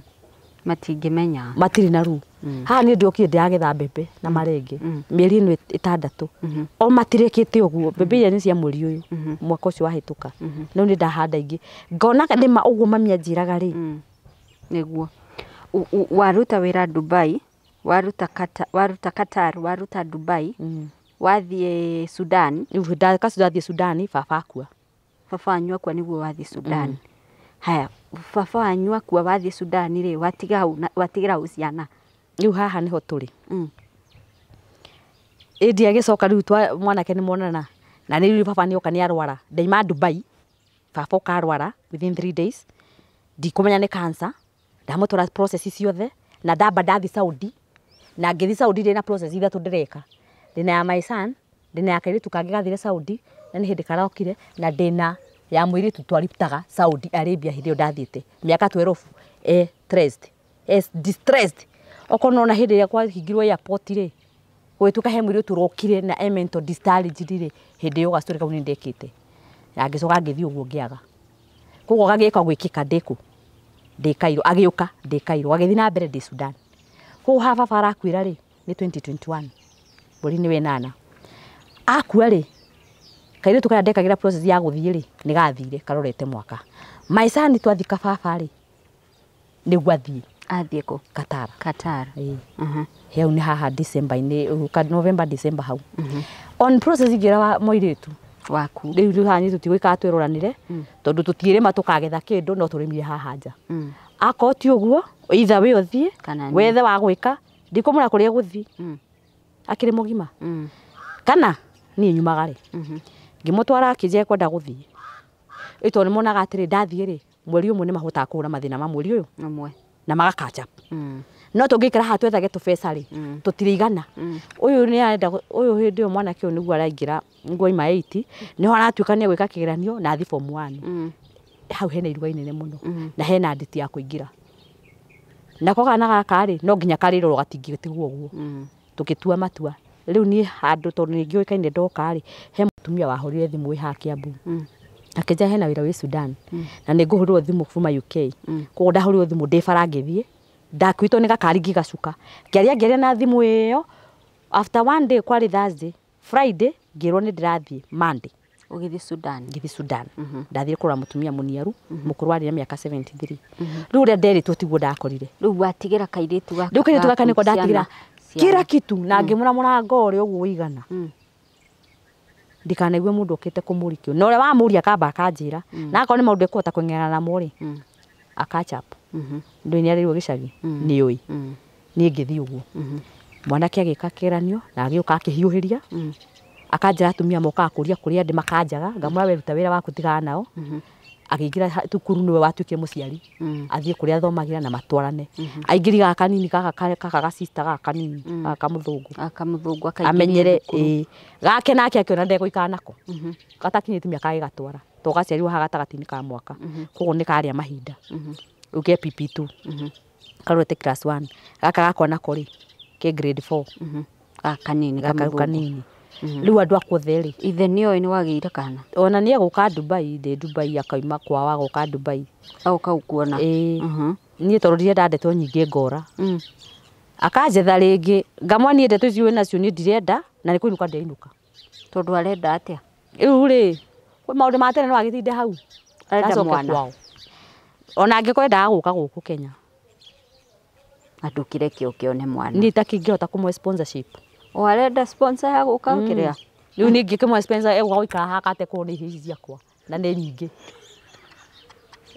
Matingĩmenya. Matirĩ na ruo. Haha niĩ ndiokire ndĩragetha mbembe na marenge mĩeri ĩno 6. O matirĩkĩte ũguo mbembe iria nĩ cia mweri ũyũ mwaka ũcio wahĩtũka. No nĩ ndahanda ingĩ. Ngona nĩma ũguo mami anjĩraga rĩ. Nĩguo. Waruta wĩra Dubai, waruta Qatar, waruta Dubai, wathiĩ Sudan. Rĩu ndathiĩ Sudan, baba akua. Baba wanyu akua nĩguo wathiĩ Sudan. Haya, baba wanyu akua wathiĩ Sudan rĩ, watigira hau ciana. Rĩu haha nĩho tũrĩ. Ĩndĩ agĩcoka rĩu mwanake nĩ monana na nĩ rĩu baba nĩoka nĩ arwara. Ndaima Dubai, baba oka arwara within 3 days. Ndikũmenya nĩ cancer. Ndamũtwara process ciothe na ndamba ndathi Saudi. Na ngĩthiĩ Saudi ndĩna process ithatũ ndĩreka. Ndĩna ya my son, ndĩna ya kairĩtu kangĩ gathire Saudi na nĩ hĩndĩ karokire, na ndĩna ya mũirĩtu twarutaga Saudi Arabia hĩndĩ ĩyo ndathiĩte mĩaka 12 stressed, distressed. Okorwo nona hĩndĩ ĩrĩa kwahingirwo airport rĩ, gũgĩtuĩka he mũirĩtu ũrokire na e mental discharge rĩ, hĩndĩ ĩyo gastory kau nĩ ndekĩte. Na ngĩcoka ngĩthiĩ ũguo ngĩaga. Koguo gagĩka gwĩkĩka ndĩkũ ndĩ Cairo, agĩũka ndĩ Cairo, agĩthiĩ na mbere ndĩ Sudan. Koguo haha baba arakuĩra rĩ nĩ 2021 mweri-inĩ wa ĩnana. Akua rĩ, kairĩtu karĩa ndekagĩra process ya gũthiĩ rĩ nĩ gathire karorete mwaka. My son twathika baba rĩ nĩguo athiĩ. Athiĩ kũ? Qatar. Qatar. Hau nĩ haha December-inĩ, November December hau. On process ingĩra wa mũirĩtu waku. Rĩu haha nĩ tũtigũikara twĩroranĩre tondũ tũtirĩma tũkagetha kĩndũ no tũrĩmire haha nja. Akorwo ti ũguo either we ũthiĩ wethe wa gwĩka, ndikũmwĩra kũrĩa egũthiĩ. Akĩrĩ mũgima. Kana niĩ nyumaga rĩ. Ngĩmũtwara akĩnjĩra ekwenda gũthiĩ. Ĩ tondũ nĩmonaga atĩrĩ ndathiĩ rĩ mweri ũmwe nĩmahotaga kũhũra mathĩna ma mweri ũyũ ũmwe na maga catch up. No tũngĩikara haha twethage tũbeca rĩ tũtirĩigana. Ũyũ nĩ arenda, ũyũ hĩndĩ ĩyo mwanake ũyũ nĩguo araingĩra nĩguo aima 8 nĩho aratuĩka nĩ egwĩka kĩgeranio na athiĩ form 1. Hau hena iruga inene mũno na hena nditi ya kũingĩra. Nako kana gaka rĩ no nginya karĩrorwo gatingĩtigwo ũguo. Tũgĩtua matua. Rĩu niĩ handũ tondũ nĩ ngĩũĩkaine ndoka rĩ, he mũtumia wahũrire thimũ wĩ haha Kiambu. Akĩnjĩra hena wĩra wĩ Sudan na nĩ ngũhũrĩrwo thimũ kuma UK. Koguo ndahũrĩrwo thimũ ndĩ bara ngĩthiĩ, ndakuĩtwo nĩ gakari ngĩgacuka. Ngĩaria na thimũ ĩyo after one day kwarĩ Thursday, Friday ngĩrwo nĩ ndĩrathiĩ Monday. Ũgĩthiĩ Sudan? Ngĩthiĩ Sudan. Ndathire kũrora mũtumia mũniaru, mũkũrũ warĩ na mĩaka 73. Rĩu ũrĩa nderĩtwo tiguo ndakorire. Rĩu watigĩra kairĩtu gaka? Rĩu kairĩtu gaka nĩko ndatigĩra kila kitu na ngĩmũra mũrango ũrĩa ũguo ũigana. Ndikanaigue mũndũ okĩte kũmũrikio. Na ũrĩa wamũria akamba akanjĩra. Na akorwo nĩ maũndũ ekũhota kũng'eng'ana namo rĩ, aka-catch up. Ndũĩ nĩ arĩirwo gĩcagi? Nĩũĩ. Niĩ ngĩthiĩ ũguo. Mwanake agĩka kĩgeranio na agĩũka akĩhiũhĩria. Akanjĩra atumia mokaga kũria kũrĩa ndĩ makanjaga, ngamwĩra we ruta wĩra waku tigana nao. Akĩingĩra thukuru nĩwe watuĩkire mũciari. Athiĩ kũrĩa athomagĩra na matwarane. Aingĩria gaka kanini gaka ga sister gaka kanini gaka kamũthũngũ. Gaka kamũthũngũ akaingĩria amenyere thukuru. Ĩĩ. Gake nake akĩona ndegũikara nako. Gatakinyĩtie mĩaka agĩgatwara. Tondũ gaciarirwo haha gatagatĩ-inĩ ka mwaka. Koguo nĩ karĩa mahinda. Rĩu ke PP2. Karorete class 1. Gaka gakwa nako rĩ ke grade 4. Gaka kanini Gaka kamũthũngũ. kanini. Rĩu andũ akwa othe rĩ. Ithe nĩoĩ nĩ wagĩire kana? Ona nĩ egũka Dubai, ndĩ Dubai akauma kwao agoka Dubai. Agoka gũkuona? Ĩĩ. Niĩ tondũ ndirenda ndeto nyingĩ ngora. Akanjetha rĩngĩ, ngamwĩra niĩ ndeto icio wĩnacio niĩ ndirenda na nĩ kũinũka ndĩrainũka. Tondũ arenda atĩa? Rĩu rĩ, kwĩ maũndũ ma tene no agĩtinde hau. Arenda Ndacoke mwana. kwao. Ona angĩkorwo endaga gũka gũkũ Kenya. Na ndũkĩreke ũke one mwana. Niĩ itakĩngĩhota kũmũhe sponsorship. O arenda sponsor ya gũka kĩrĩa? Rĩu niĩ ingĩkĩmũhe sponsor egũka gũikara haha katekũrwo nĩ irio ici ciakwa na nĩ nyingĩ.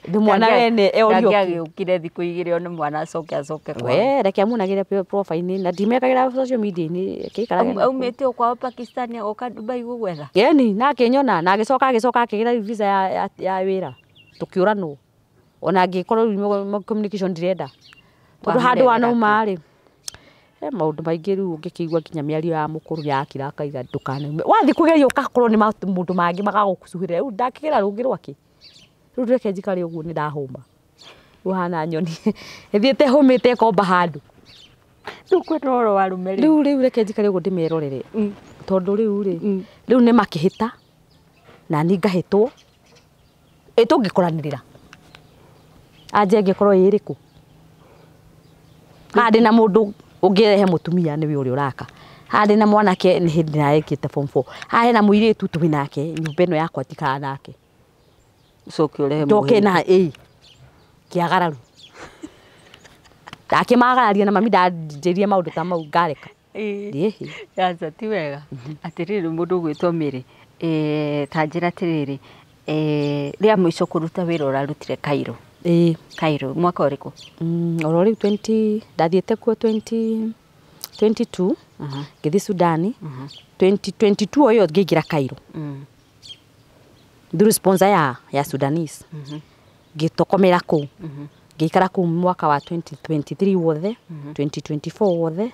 Nĩ mwana wene eorio. Ndangĩagĩũkire thikũ igĩrĩ one mwana acoke acoke kwao. We reke amuonagĩre profile-inĩ na ndimekagĩra social media-inĩ akĩikarage nakũu. Aumĩte o kwao Pakistan agoka Dubai gũgwetha? Ĩni na akĩnyona na agĩcoka akĩgĩra visa ya wĩra tũkĩũranwo. Ona angĩkorwo rĩu communication ndirenda. Tondũ handũ wanauma rĩ he maũndũ maingĩ rĩu ũngĩkĩigua nginya mĩario ya mũkũrũ yakira akaiga ndũkanaume. Wathiĩ kũgeria ũgakorwo nĩ maũndũ mangĩ magagũcuhĩrĩra. Rĩu ndakĩgera rũngĩ rwakĩ. Rĩu reke njikare ũguo nĩ ndahũma. Rĩu hana nyoni ĩthiĩte hũmĩte ĩkomba handũ. Rĩu kwĩna ũhoro wa arũme rĩ. Rĩu reke njikare ũguo ndĩmerorere. Tondũ rĩu rĩ, rĩu nĩ makĩhĩta na niĩ ngahĩtwo. Ĩ tũngĩkoranĩrĩra. Anje ĩngĩkorwo ĩ ĩrĩkũ? Haha ndĩna mũndũ ũngĩrehe mũtumia nĩwe ũrĩa ũraka. Haha ndĩna mwanake nĩ hĩndĩ ndĩrarekĩte form 4. Haha hena mũirĩtu twĩ nake nyũmba ĩno yakwa ndikara nake. Ũcoke ũrehe Njoke mũhĩndĩ. na ĩ kĩagararu. Ndakĩmagararia na mami ndanjĩrie maũndũ ta mau ngareka. Ĩĩ. Aca ti wega. Atĩrĩrĩ mũndũ ũgwĩtwo Mary, ta njĩra atĩrĩrĩ, rĩa mũico kũruta wĩra ũrarutire Cairo. Ĩĩ. Cairo mwaka ũrĩkũ? Oro rĩu 20 ndathiĩte kuo 2022 ngĩthiĩ Sudani 2022 o ĩyo ngĩingĩra Cairo. Through sponsor ya Sudanese. Ngĩtokomera kũu. Ngĩikara kũu mwaka wa 2023 wothe, 2024 wothe.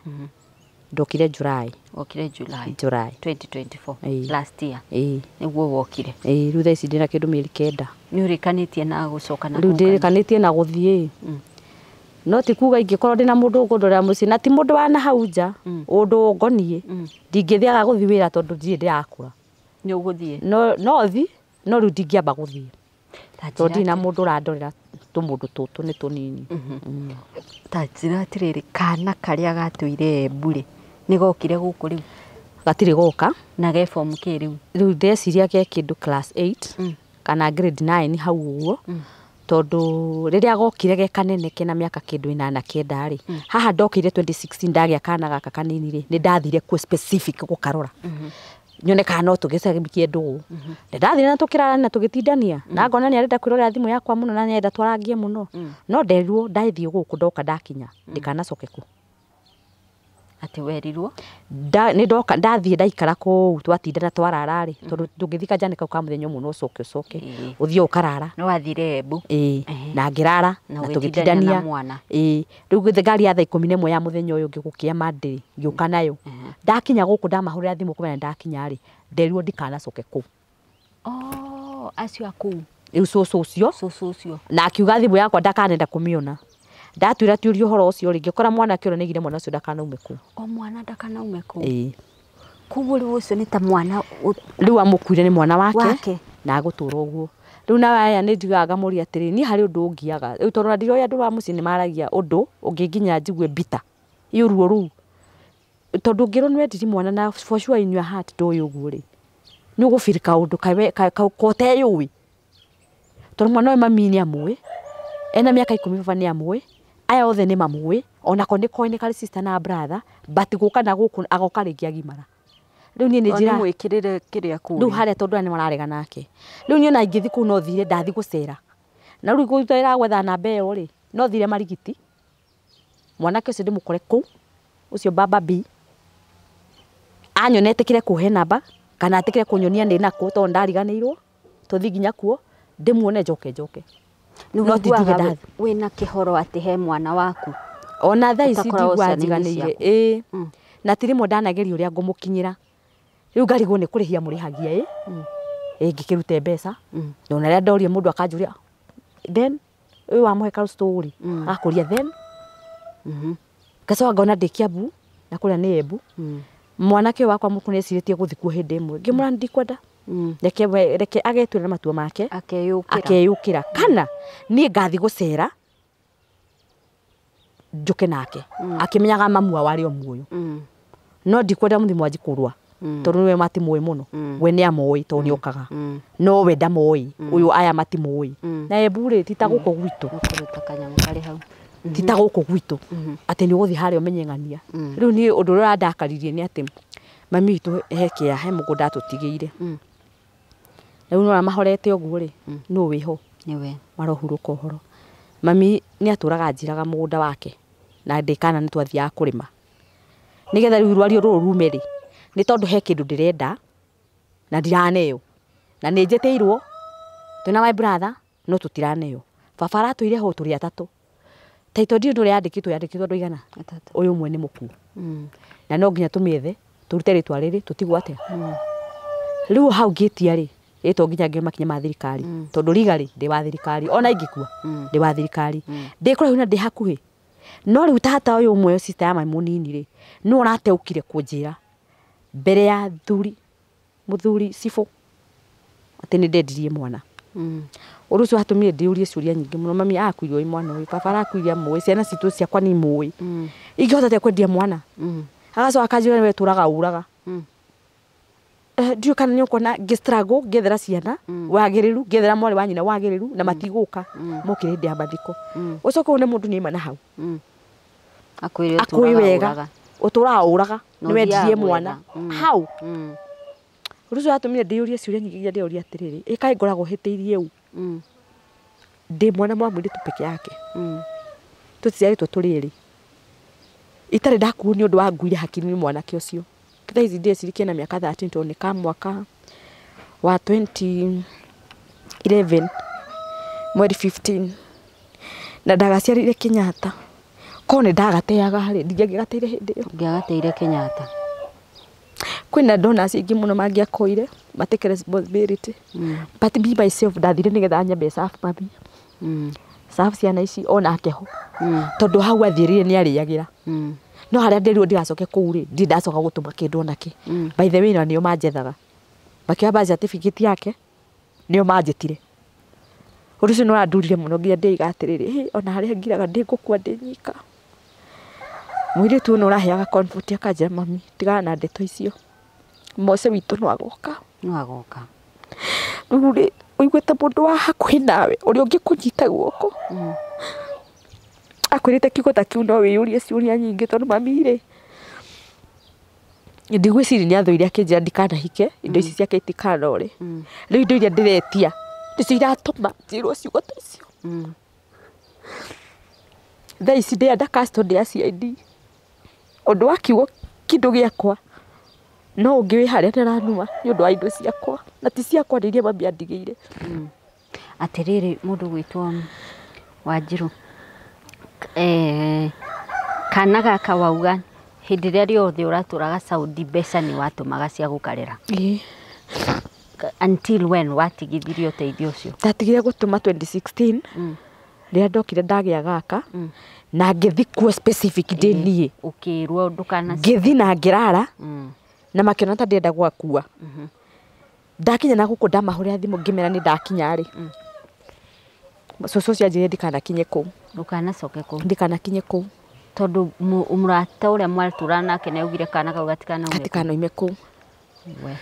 Ndokire July. Wokire July. July 2024. Ĩĩ. Last year. Ĩĩ. Nĩguo wokire. Ĩĩ, rĩu thaa ici ndĩna kĩndũ mĩeri 9. Nĩ ũrĩkanĩtie na gũcoka na Rĩu ndĩrĩkanĩtie na gũthiĩ. No ti kuga ingĩkorwo ndĩna mũndũ ũkũndorera mũciĩ na ti mũndũ wa na hau nja, ũndũ ũngoniĩ. Ndingĩthiaga gũthiĩ wĩra tondũ ndirĩ ndĩrakũra. Nĩ ũgũthiĩ? No thi, no rĩu ndingĩamba gũthiĩ. Tondũ ndirĩ na mũndũ ũrandorera tũmũndũ tũtũ nĩ tũnini. Ta njĩra atĩrĩrĩ, kana karĩa gatũire Embu rĩ, nĩ gokire gũkũ rĩu? Gatirĩ goka. Na ge form kĩ rĩu? Rĩu ndeciria ge kĩndũ class 8 kana grade 9 hau ũguo. Tondũ rĩrĩa gokire ge kanene kena mĩaka kĩndũ 8 9 rĩ, haha ndokire 2016 ndagĩa kana gaka kanini rĩ, nĩ ndathire kuo specific gũkarora. Nyone kana no tũgĩcemikie ndũgũ. Nĩ ndathire na tũkĩrarania na tũgĩtindania. Na ngona nĩ arenda kwĩrorera thimũ yakwa mũno na nĩ arenda twarangie mũno. No nderirwo ndathiĩ gũkũ ndoka ndakinya ndikanacoke kuo. Atĩ werirwo? Nĩ ndoka ndathiĩ ndaikara kũu twatindana twarara rĩ, tondũ ndũngĩthiĩ kanjani kau ka mũthenya ũmwe no ũcoke ũcoke. Ũthiĩ ũkarara. Nĩ wathire Embu? Ĩĩ. Na ngĩrara Na na ũgĩtindania na tũgĩtindania. mwana. Ĩĩ. Rĩu gĩthĩ ngari ya thaa 11 ya mũthenya ũyũ ũngĩ gũkĩa Monday ngĩũka nayo. Ndakinya gũkũ ndamahũrĩra thimũ kũmenya ndakinya rĩ, nderirwo ndikanacoke kũu. Oh, acio a kũu. Rĩu cũcũ ũcio. Cũcũ ũcio. Na akiuga thimũ yakwa ndakanenda kũmĩona. Ndatuĩra tuĩria ũhoro ũcio rĩ, ngĩkora mwanake ũrĩa nĩaigire mwana ũcio ndakanaume kũu. O mwana ndakanaume kũu. Ĩĩ. Koguo rĩu ũcio nĩ ta mwana Rĩu amũkuire nĩ mwana wake, wake. Na agũtũra ũguo. Rĩu nawe aya nĩ njugaga ngamũria atĩrĩ, niĩ harĩ ũndũ ũngiaga. Rĩu tondũ ndiroĩ andũ a mũciĩ nĩ maragia ũndũ ũngĩnginya njigue bitter. Ĩ ruo rũu. Tondũ ũngĩrwo nĩ wendirie mwana na for sure in your heart ndũĩ ũguo rĩ, nĩ ũgũfeel kaũndũ koteyũĩ. Tondũ mwana ũyũ mami nĩ amũĩ, ena mĩaka 10 baba nĩ amũĩ, aya othe nĩ mamũĩ, onako nĩ koĩ nĩ karĩ sister na brother, but gũka na gũkũ agoka rĩngĩ agimara. Rĩu niĩ nĩ Nĩ njĩra mwĩkĩrĩre kĩrĩa kũu. Rĩu harĩa tondũ aya nĩ mararega nake. Rĩu niĩ ona ingĩthiĩ kũu no thire ndathiĩ gũcera. Na rĩu kũruta wĩra gwetha namba ĩyo rĩ, no thire Marigiti. Mwanake ũcio ndĩmũkore kũu, ũcio baba B. Anyone etĩkĩre kũhe namba, kana etĩkĩre kũnyonia ndĩ nakuo tondũ ndariganĩirwo, tũthiĩ nginya kuo, ndĩmuone njoke njoke. Nĩ No ti njuge ũiguaga ndathiĩ. wĩna kĩhoro atĩ he mwana waku. Ona thaa ici Ũtakoragwo ndiguaga ciana-inĩ njiganĩire. ciaku. Ĩĩ. Na ti rĩmwe ndanageria ũrĩa ngũmũkinyĩra. Rĩu ngarigwo nĩ kũrĩhia mũrĩhagia ĩ. Ĩ ngĩkĩrute mbeca. Na ona rĩrĩa ndoria mũndũ akanjũria, then ũyũ wamũhe ka story. Akũria then. Ngacoka ngona ndĩ Kiambu na kũrĩa nĩ Embu. Mwanake ũyũ wakwa mũkũrũ nĩecirĩtie gũthiĩ kuo hĩndĩ ĩmwe. Ngĩmwĩra ndikwenda. Reke agetuĩra na matua make. Akeyũkĩra. Akeyũkĩra. Kana niĩ ngathiĩ gũcera njũke nake. Akĩmenyaga mamu wao arĩ o muoyo. No ndikwenda mũthiĩ mwanji kũrũa. Tondũ nĩwe matimũĩ mũno. We nĩ amoĩ tondũ nĩ okaga. No we ndamoĩ. Ũyũ aya matimũĩ. Na Embu rĩ ti ta gũkũ gwitũ. Ũkũruta kanyamũ karĩ hau. Ti ta gũkũ gwitũ. Atĩ nĩ ũgũthiĩ harĩa ũmenye ng'ania. Rĩu niĩ ũndũ ũrĩa ũrandakaririe nĩ atĩ mami witũ he kĩa he mũgũnda atũtigĩire. Rĩu nĩwona mahorete ũguo rĩ, nũ wĩho? Nĩwe. Marohurũka ũhoro. Mami nĩ atũraga anjĩraga mũgũnda wake na ndĩ kana nĩ twathiaga kũrĩma. Nĩgetha rĩu rwario rũrũ rume rĩ, nĩ tondũ he kĩndũ ndĩrenda na ndiraneo. Na nĩ njĩtĩirwo twĩna my brother no tũtiraneo. Baba aratũire ho tũrĩ atatũ. Title deed ũrĩa yandĩkĩtwo yandĩkĩtwo andũ aigana? Atatũ. Ũyũ ũmwe nĩ mũkuũ. Na no nginya tũmĩethe tũrute rĩtwa rĩrĩ tũtigwo atĩa. Rĩu hau ngĩtia rĩ, ĩ to nginya ngĩoe makinya ma thirikari. Tondũ legally ndĩ wa thirikari ona ingĩkua ndĩ wa thirikari. Ndĩ kũraihu na ndĩ hakuhĩ. No rĩu tata ũyũ ũmwe sister ya mami mũnini rĩ, nĩwe ũrateũkire kũnjĩra mbere ya mũthuri cibũ atĩ nĩ ndendirie mwana. Ũndũ ũcio watũmire ndĩyũrie ciũria nyingĩ mũno. Mami akuire mwana ũyũ, baba arakuire amũĩ, ciana citũ ciakwa nĩ imũĩ. Ingĩhota atĩa kwendia mwana? Agacoka akanjĩra we tũraga ũraga. Ndiũĩ kana nĩ ũkuona ngĩ struggle ngĩethera ciana wagĩrĩru, ngĩethera mwarĩ wa nyina wagĩrĩru na matigũka mokire hĩndĩ ya mathiko. Ũcoke wone mũndũ nĩ aima na hau. Akwĩre akwĩ ũtũraga wega ũraga. ũtũraga ũraga Na nĩ wendirie ũthiaga mwana gwetha. Hau ũndũ ũcio watũmire ndĩyũrie ciũria nyingĩ nginya ndĩyũria atĩrĩrĩ, ĩ kaĩ ngoragwo hĩtĩirie ũ? Ndĩ mwana wa mũirĩtu peke yake, tũciarĩtwo tũrĩ erĩ, itarĩ ndakuo nĩ ũndũ wa nguire hakiri nĩ mwanake ũcio. Thaa ici ndĩreciria kena mĩaka 13 tondũ nĩ ka mwaka wa 2011 mweri 15 na ndagaciarĩire Kenyatta. Korwo nĩ ndagateaga rĩ, ndingĩagateire hĩndĩ ĩyo. Ũngĩagateire Kenyatta. Kwĩna donors aingĩ mũno mangĩakoire matake responsibility, but me myself ndathire nĩgetha nyambe serve mami, serve ciana ici onake ho, tondũ hau athiĩrire nĩ arĩagĩra. No harĩa ndĩrirwo ndigacoke kũu rĩ, ndirĩ ndacoka gũtũma kĩndũ onakĩ. By the way, na nĩo manjethaga makĩoya birth certificate yake, nĩo manjĩtire. Ũndũ ũcio nĩ ũrandurire mũno nginya ndĩiga atĩrĩrĩ, "Hĩ, ona harĩa ngiraga ndĩngũkua ndĩ nyika." Mũirĩtu ũyũ nĩ ũraheaga comfort akanjĩra, "Mami, tigana na ndeto icio, Mose witũ no agoka." No agoka. Rĩu rĩ, ũiguĩte mũndũ wa hakuhĩ nawe ũrĩa ũngĩkũnyita guoko akwĩrĩte kiugo ta kĩu, no wĩyũrie ciũria nyingĩ tondũ mami rĩ, ndigwĩciria nĩ athũire akĩnjĩra ndikanahike, indo ici ciake itikanore. Rĩu indo iria ndĩretia nĩcio iratũma njĩrwo ciugo ta icio. Thaa ici ndĩ under custody ya CID ũndũ wa kiugo kĩndũ gĩakwa, no ũngĩ wĩ harĩa nĩ aranuma nĩ ũndũ wa indo ciakwa, na ti ciakwa, nĩ iria mami andigĩire. Atĩrĩrĩ, mũndũ gwĩtwo Wanjirũ, kana gaka wauga hĩndĩ ĩrĩa rĩothe ũratũraga Saudi mbeca nĩ watũmaga cia gũkarera? Ĩĩ. Until when watigithirie ũteithio ũcio? Ndatigire gũtũma 2016 rĩrĩa ndokire ndagĩa gaka na ngĩthi kuo specific ndĩ niĩ. Ũkĩrwo ndũkana Ngĩthi na ngĩrara na makĩona ta ndĩrenda gwakua. Ndakinya na gũkũ ndamahũrĩra thimũ ngĩmera nĩ ndakinya rĩ, cũcũ ũcio anjĩrire ndikanakinye kũu. Ndũkanacoke kũu. Ndikanakinye kũu. Tondũ mũrata ũrĩa mwatũraga nake nĩ augire kana kau gatikanaume kũu. Gatikanoime kũu. We.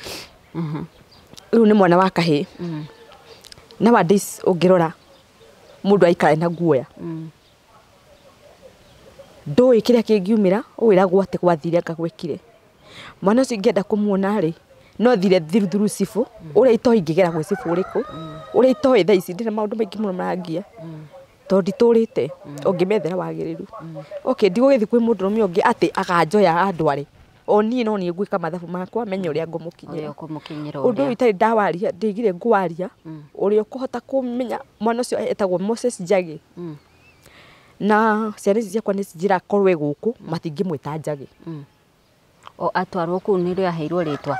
Rĩu nĩ mwana wa kahĩĩ. Nowadays ũngĩrora mũndũ aikara na guoya, ndũĩ kĩrĩa kĩngiumĩra, ũwĩragwo atĩ gwathire anga gwĩkire. Mwana ũcio ingĩenda kũmuona rĩ, no thire through cibũ ũrĩa itoĩ ingĩgera gwĩ cibũ ũrĩkũ ũrĩa itoĩ. Thaa ici ndĩna maũndũ maingĩ mũno marangia tondũ nditũrĩte ũngĩmethera wagĩrĩru. Okay, ndigũgĩthiĩ kwĩ mũndũrũme ũngĩ atĩ akanjoya andware, o niĩ no niĩ ngwĩka mathabu makwa menye ũrĩa ngũmũkinyĩra. Ũrĩa ũkũmũkinyĩra. Ũndũ ũyũ ũrĩa itarĩ ndawaria, ndigire ngũwaria ũrĩa ũkũhota kũmenya mwana ũcio etagwo Moses Njagi. Na ciana ici ciakwa nĩ cinjĩra korwo e gũkũ matingĩmwĩta Njagi. O atwarwo kũu nĩrĩo aheirwo rĩtwa?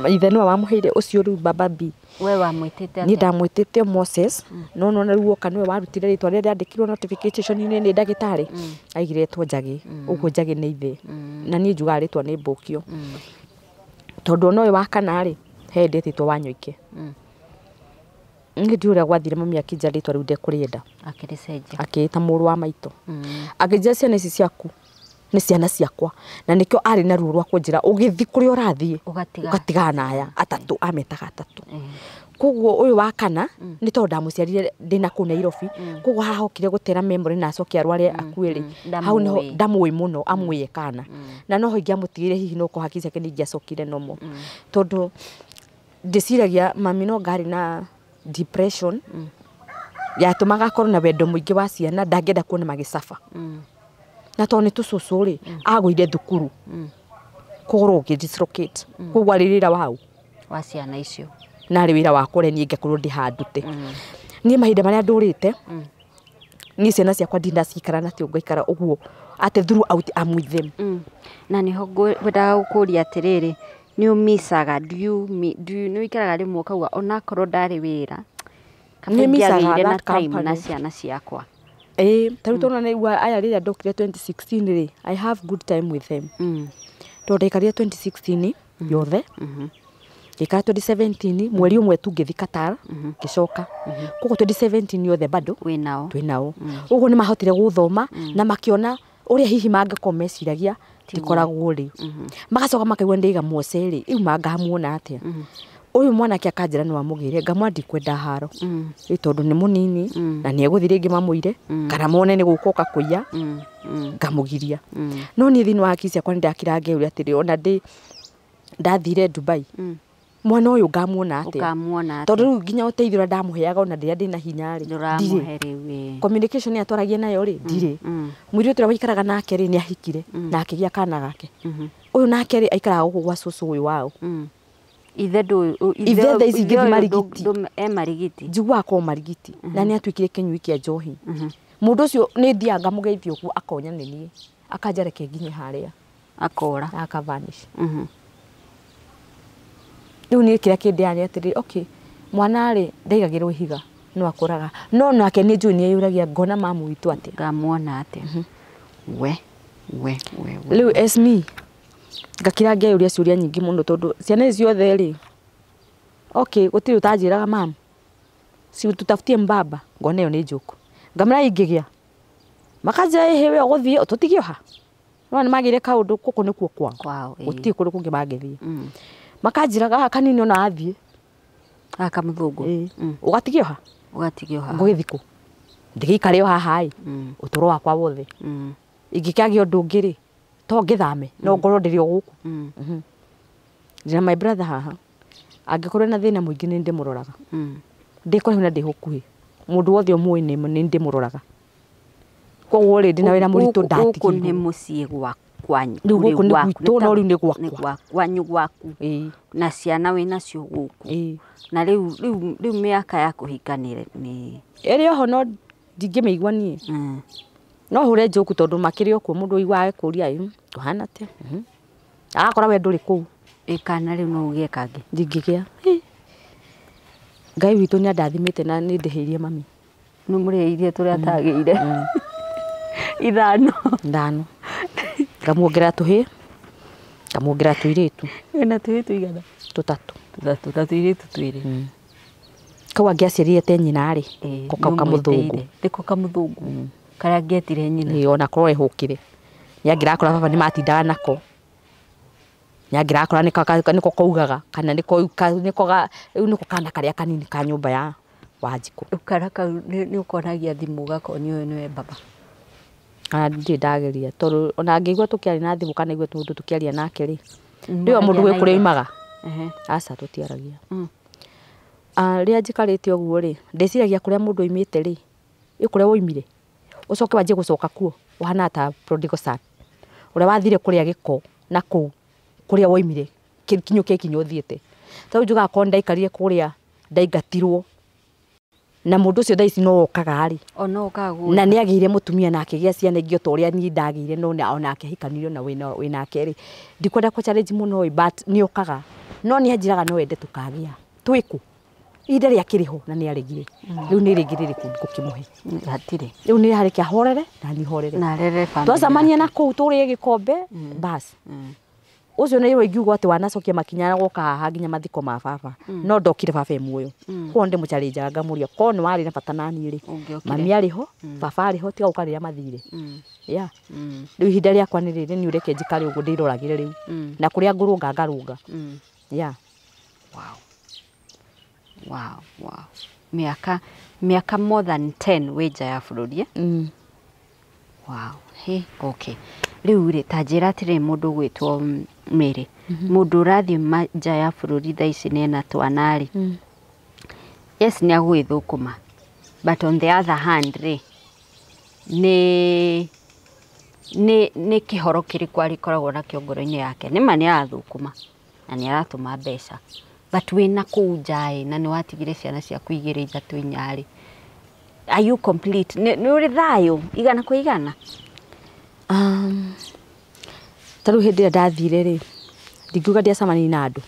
Ithe nĩwe wamũheire ũcio rĩu baba B. We wamwĩtĩte Niĩ atĩa? Ndamwĩtĩte Moses, no nona rĩu woka nĩwe warutire rĩtwa rĩrĩa rĩandĩkirwo notification-inĩ nĩ ndagĩtarĩ, aigire etwo Njagi. Ũguo Njagi nĩ ithe, na niĩ njugaga rĩtwa nĩ mbũkio, tondũ ona ũyũ wa kana rĩ, he hĩndĩ etĩtwo Wanyoike. Niĩ ndiũĩ ũrĩa gwathire, mami akĩnjĩra rĩtwa rĩu ndekũrĩenda. Akĩrĩcenjia. Akĩĩta mũrũ wa maitũ, akĩnjĩra ciana ici ciaku nĩ ciana ciakwa, na nĩkĩo arĩ na ruo rwa kũnjĩra ũgĩthiĩ kũrĩa ũrathiĩ Ũgatiga. Ũgatigana na aya atatũ, ametaga atatũ. Koguo ũyũ wa kana nĩ tondũ ndamũciarire ndĩna kũu Nairobi, koguo haha okire gũtera memory na acoke arware akue rĩ, hau niho Ndamũĩ. Ndamũĩ mũno, amũĩ kana na noho ingĩamũtigire hihi no korwo hakiri ciake nĩ ingĩacokire nomo, tondũ ndĩciragia mami no ngarĩ na depression yatũmaga akorwo na wendo mũingĩ wa ciana, ndangĩenda kuona magĩcaba. Na tondũ nĩ tũcũcũ rĩ, agũire thukuru kũgũrũ ũngĩ dislocate, koguo arĩ wĩra wau wa ciana icio. Na arĩ wĩra wakwa ũrĩa niĩ ingĩkorwo ndĩ handute. Niĩ mahinda marĩa ndũrĩte, niĩ ciana ciakwa ndinacikara natio ngaikara ũguo atĩ throughout I'm with them. Na nĩho ngwendaga gũkũria atĩrĩrĩ, nĩ ũmicaga, do you nĩ ũikaraga rĩmwe ũkauga onakorwo ndarĩ wĩra kaba Nĩ micaga ingĩagĩire na that time na company. ciana ciakwa? Ĩĩ, ta rĩu tondũ nĩ aya rĩrĩa ndokire 2016 rĩ, I have good time with them, tondũ ndaikarire 2016 yothe, ngĩikara 2017 mweri ũmwe tu ngĩthiĩ Qatar ngĩcoka, koguo 2017 yothe bado wĩ nao. Twĩ nao. Ũguo nĩ mahotire gũthoma na makĩona ũrĩa hihi mangĩkorwo meciragia ndikoragwo rĩ, magacoka makaigua ndĩiga Mose rĩ, rĩu mangamuona atĩa? Ũyũ mwanake akanjĩra nĩ wamũgĩre ngamwa ndikwenda haro. Ĩ tondũ nĩ mũnini na nĩ egũthiĩ rĩngĩ mamũire kana mone nĩ gũka kũiya ngamũgiria. No niĩ thĩinĩ wa hakiri ciakwa nĩ ndakira ngeyũria atĩrĩ ona ndĩ ndathire Dubai mwana ũyũ ngamuona atĩa? Ũkamuona Tondũ rĩu nginya ũteithio ũrĩa ndamũheaga ona rĩrĩa ndĩna hinya rĩ, ndirĩ. Ndũramũhe rĩu ĩĩ. Communication atwaragia nayo rĩ, ndirĩ. Mũirĩtu ũrĩa waikaraga nake rĩ, nĩ ahikire na akĩgĩa kana gake. Ũyũ nake rĩ, aikaraga gũkũ gwa cũcũ ũyũ wao. Ithe ndũ Ithe thaa ici ithe ngĩthiĩ ũyũ Marigiti. E Marigiti. Njiguaga korwo Marigiti na nĩ atuĩkire kĩnyui kĩa njohi. Mũndũ ũcio nĩ thiaga ngamũgeithia ũguo akonya nĩ niĩ akanja reke nginye harĩa Akora. na akavanish. Rĩu niĩ kĩrĩa kĩndĩaga nĩ atĩrĩrĩ, okay, mwana rĩ ndaigagĩrwo ihiga no akũraga no nake nĩ njũĩ nĩ eyũragia ngona mamu witũ atĩa. Ngamuona atĩa? We we we we. Rĩu as me ngakira ngeyũria ciũria nyingĩ mũno tondũ ciana ici ciothe rĩ, okay, gũtirĩ ũtanjĩraga mamu si tutafutie mbaba, ngona ĩyo nĩ joke. Ngamĩra ingĩgĩa makanjĩra ĩhĩ we ũgũthiĩ tũtige ha no nĩ magĩire kaũndũ gũkũ nĩkuo kwao. Kwao, ĩĩ. Gũtirĩ kũndũ kũngĩ mangĩthiĩ. Makanjĩra gaka kanini ona athiĩ Gaka mũthũngũ. Ũgatigio ha? Ũgatigio haha. Ngũgĩthiĩ kũ? Ndĩgĩikare o haha ĩ ũtũro wakwa wothe. Ingĩkĩagĩa ũndũ ũngĩ rĩ, to ngĩthame no ngorwo ndĩrĩ o gũkũ. Ndĩna my brother haha angĩkorwo ena thĩna mũingĩ nĩ ndĩmũroraga. Ndĩ kũraihu na ndĩ hakuhĩ mũndũ wothe ũmũĩ nĩ ndĩmũroraga. Koguo rĩ ndĩna wĩra mũritũ Gũkũ nĩ ndatigirwo. Mũciĩ gwa kwanyu. Rĩu gũkũ nĩ gwaku, gwitũ, no rĩu nĩ gwakwa. Nĩ kwanyu gwaku. Ĩĩ. Na ciana wĩ nacio gũkũ. Ĩĩ. Na rĩu rĩu rĩu mĩaka ya kũhika nĩ Ĩrĩ oho no ndingĩmĩigua niĩ. No hũre njoku tondũ makĩrĩ o kuo mũndũ ũiguaga agĩkũria ĩ kũhana atĩa? Agakora we ndũrĩ kũu. Ĩ kana rĩu no ũgĩe kangĩ? Ndingĩgĩa. Ngai witũ nĩ andathimĩte na nĩ ndĩhĩirie mami. Nĩ mũrĩhĩirie tũrĩa atagĩire. Ithano. Ithano. Ngamuongerera tũhĩĩ, ngamuongerera tũirĩtu. Wĩna tũhĩĩ tũigana? Tũtatũ. Tũtatũ ta tũirĩtu twĩrĩ. Kau angĩaciarire te nyina rĩ, ko kau kamũthũngũ. Nĩko kamũthũngũ. Karĩa angĩetire nyina. Ĩĩ ona korwo ehũkire. Nĩ angĩrakora baba nĩ matindaga nako. Nĩ angĩrakora nĩko kaugaga kana nĩko rĩu nĩko kana karĩa kanini ka nyũmba ya Wanjikũ. Rĩu kana kau nĩ ũkonagia thimũ ũgakonio ũyũ nĩwe baba. Kana ndirĩ ndageria tondũ ona angĩigua tũkĩaria na thimũ kana aigue mũndũ tũkĩaria nake rĩ, ndĩo mũndũ gwĩ kũrĩa oimaga. Aca tũtiaragia. Rĩrĩa njikarĩte ũguo rĩ, ndĩciragia kũrĩa mũndũ oimĩte rĩ, ĩ kũrĩa woimire ũcoke wanjie gũcoka kuo ũhana ta prodigal son ũrĩa wathire kũrĩa gĩko na kũu kũrĩa woimire kinyũkia ikinya ũthiĩte. Ta rĩu njugaga korwo nĩndaikarire kũrĩa ndaingatirwo na mũndũ ũcio thaa ici no okaga rĩ, O no okaga gũka. Na nĩ agĩire mũtumia na akĩgĩa ciana ingĩ o ta ũrĩa niĩ ndagĩire no onake ahikanirio na wĩnake rĩ, ndikwenda kũ challenge mũno ĩ but nĩ okaga no nĩ anjĩraga no ende tũkagĩa twĩkũ ihinda rĩakĩrĩ ho na nĩ aregire. Rĩu nĩ rĩngĩ rĩrĩkũ ngũkĩmũhe? Hatirĩ. Rĩu nĩ harĩkia horere na niĩ horere. Na arere family Twacemania na yake. kũu tũrĩe gĩkombe bas. Ũcio nĩ ingiuga atĩ wanacokia makinya goka haha nginya mathiko ma baba. No ndokire baba e muoyo. Koguo nĩ ndĩmũchallenjaga ngamũria korwo nĩ warĩ na bata naniĩ rĩ, Ũngĩokire. mami arĩ ho, baba arĩ ho, tiga gũka rĩrĩa mathire. Yeah. Rĩu ihinda rĩakwa nĩ rĩrĩ niĩ reke njikare ũguo ndĩroragĩre rĩu. Na kũrĩa ngũrũnga ngarũnga. Yeah. Wow. Wow, wow. Mĩaka more than 10 wĩ nja ya bũrũri, eh? Wow. Hey, okay. Rĩu rĩ, ta njĩra atĩrĩrĩ mũndũ ũgwĩtwo Mary. Mũndũ ũrathiĩ nja ya bũrũri thaa ici na ena twana rĩ, yes nĩ agũgĩthũkũma but on the other hand rĩ, nĩ kĩhoro kĩrĩkũ arĩkoragwo nakĩo ngoro-inĩ yake? Nĩma nĩ arathũkũma na nĩ aratũma mbeca but wĩna kũu nja ĩ na nĩ watigire ciana ciaku igĩrĩ ithatũ inya rĩ, are you complete? Nĩ ũrĩ thayũ igana kwa igana? Ta rĩu hĩndĩ ĩrĩa ndathire rĩ, ndingiuga ndiacemanirie na andũ.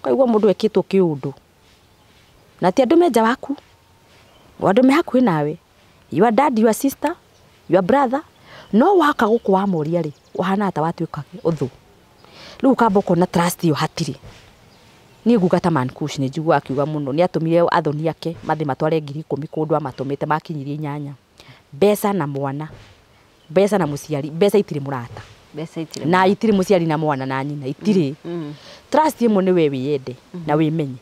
Ũkaigua mũndũ ekĩtwo kĩũndũ na ti andũ me nja waku, o andũ me hakuhĩ nawe, your dad, your sister, your brother, no waka gũkũ wamoria rĩ, ũhanaga ta watuĩka ũthũ. Rĩu ũkamba ũkona trust ĩyo hatirĩ. Niĩ nguga ta Man Kush nĩ njiguaga akiuga mũno nĩ atũmire athoni ake mathiĩ matware 10,000 kũndũ amatũmĩte makinyirie inyanya. Mbeca na mwana, mbeca na mũciari, mbeca itirĩ mũrata. Mbeca itirĩ. Na itirĩ mũciari na mwana na nyina itirĩ. Trust ĩmwe nĩ we wĩyende na wĩmenye.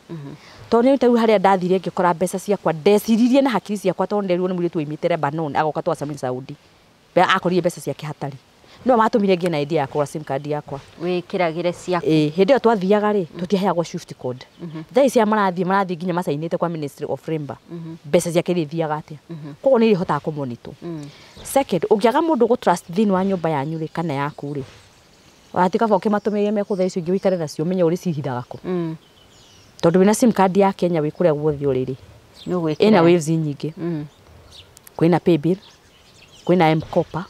Tondũ nĩ tarĩu harĩa ndathire ngĩkora mbeca ciakwa ndeciririe na hakiri ciakwa tondũ nderirwo nĩ mũirĩtu waimĩte Lebanon agoka twacemania Saudi. Akorire mbeca ciake hatarĩ. No matũmire ngĩe na idea ya kũgũra sim card yakwa. Wĩkĩragĩre ciaku. Ĩĩ, hĩndĩ ĩyo twathiaga rĩ, tũtiaheagwo swift code. Thaa ici marathiĩ nginya macainĩte kwa Ministry of Labour. Mbeca ciake irĩthiaga atĩa? Koguo nĩ irĩhotaga kũmonitor. Second, ũngĩaga mũndũ gũ trust thĩinĩ wa nyũmba yanyu rĩ kana yaku rĩ, wati kaba ũkĩmatũmĩre mekũthaa icio ingĩ ũikare nacio ũmenye ũrĩcihithaga kũ. Tondũ wĩna sim card ya Kenya wĩ kũrĩa guothe ũrĩ rĩ, ĩna waves nyingĩ. Kwĩna paybill, kwĩna M-Kopa,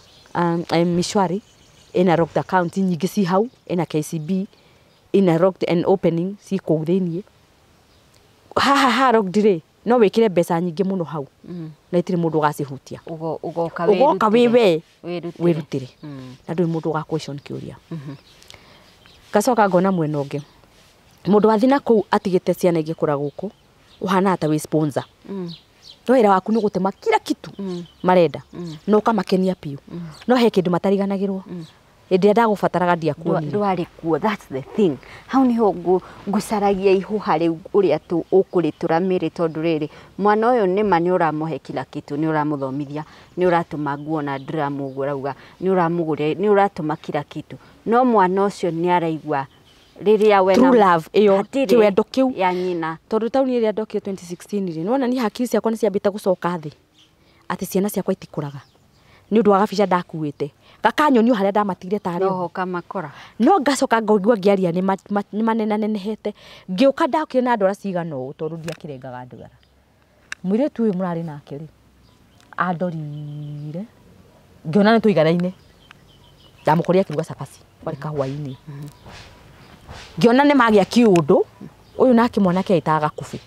M-Mshwari, ĩna locked account nyingĩ ci hau, ĩna KCB, ĩna locked and opening ci kũu thĩiniĩ. Haha ha locked rĩ, no wĩkĩre mbeca nyingĩ mũno hau na itirĩ mũndũ ũgacihutia. Ũgoka Ũgoka wĩ we wĩrutĩre. Wĩrutĩre. Na ndũrĩ mũndũ ũga question kĩũria. Ngacoka ngona mwena ũngĩ. Mũndũ wathiĩ na kũu atigĩte ciana igĩkũra gũkũ, ũhanaga ta wĩ sponsor. No wĩra waku nĩ gũtema kila kitu marenda na ũkamakenia biũ. No he kĩndũ matariganagĩrwo. Hĩndĩ ĩrĩa ndagũbataraga ndiakuonire. Ndwarĩ kuo, that's the thing. Hau niho ngũcaragia ihũha rĩu ũrĩa tu ũkũrĩtũra mĩrĩ tondũ rĩrĩ mwana ũyũ nĩma nĩ ũramũhe kila kitu, nĩ ũramũthomithia, nĩ ũratũma nguo na drum ũguo ũrauga, nĩ ũramũgũrĩra, nĩ ũratũma kila kitu. No mwana ũcio nĩ araigua rĩrĩa we True love ĩyo, hatirĩ kĩwendo kĩu. ya nyina. Tondũ taũni ĩrĩa ndokire 2016 rĩ, nĩwona niĩ hakiri ciakwa nĩ ciambĩte gũcoka thĩ. Atĩ ciana ciakwa itikũraga. Nĩ ũndũ wa gabica ndakuĩte. Gakanyonio harĩa ndamatigire tarĩ Noho ũkamakora. No ngacoka ngaigua ngĩaria nĩ manenanenehete. Ngĩũka ndokire na ndwara cigana ũũ tondũ ndiakĩrengaga ndwara. Mũirĩtu ũyũ mũrarĩ nake rĩ, andorire. Ngĩona nĩ tũiganaine. Ndamũkorire akĩruga cabaci, kwarĩ kahũa-inĩ. Ngĩona nĩ magĩa kĩũndũ, ũyũ nake mwanake etaga gakubĩ.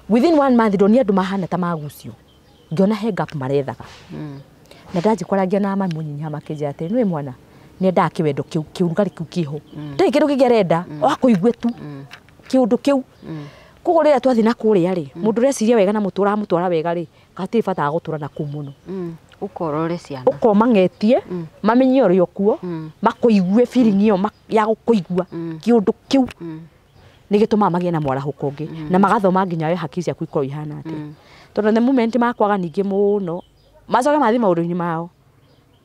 Within one month ndonire andũ mahana ta magucio. Ngĩona he gap marethaga. Na ndanjia kwarangia na mami mũnyinyi makĩnjĩra atĩrĩ, nĩũĩ mwana, nĩendaga kĩwendo kĩu, kĩũrugarĩ kĩu kĩho. Ndarĩ kĩndũ kĩngĩ arenda, o akũigue tu. Kĩũndũ kĩu. Koguo rĩrĩa twathiĩ na kũrĩa rĩ, mũndũ ũreciria wega na mũtũ ũramũtwara wega rĩ, hatirĩ bata wa gũtũra na kũu mũno. Ũkorore ciana. Ũkorwo mang'etie, mamenye ũrĩ o kuo, makũigue feeling ĩyo ya gũkũigua, kĩũndũ kĩu. Nĩ gĩtũmaga magĩe na mwarahũko ũngĩ, na magathoma nginya we hakiri ciaku ikorwo ihana atĩa. Tondũ the moment makwaga ningĩ mũno, macoke mathiĩ maũndũ-inĩ mao.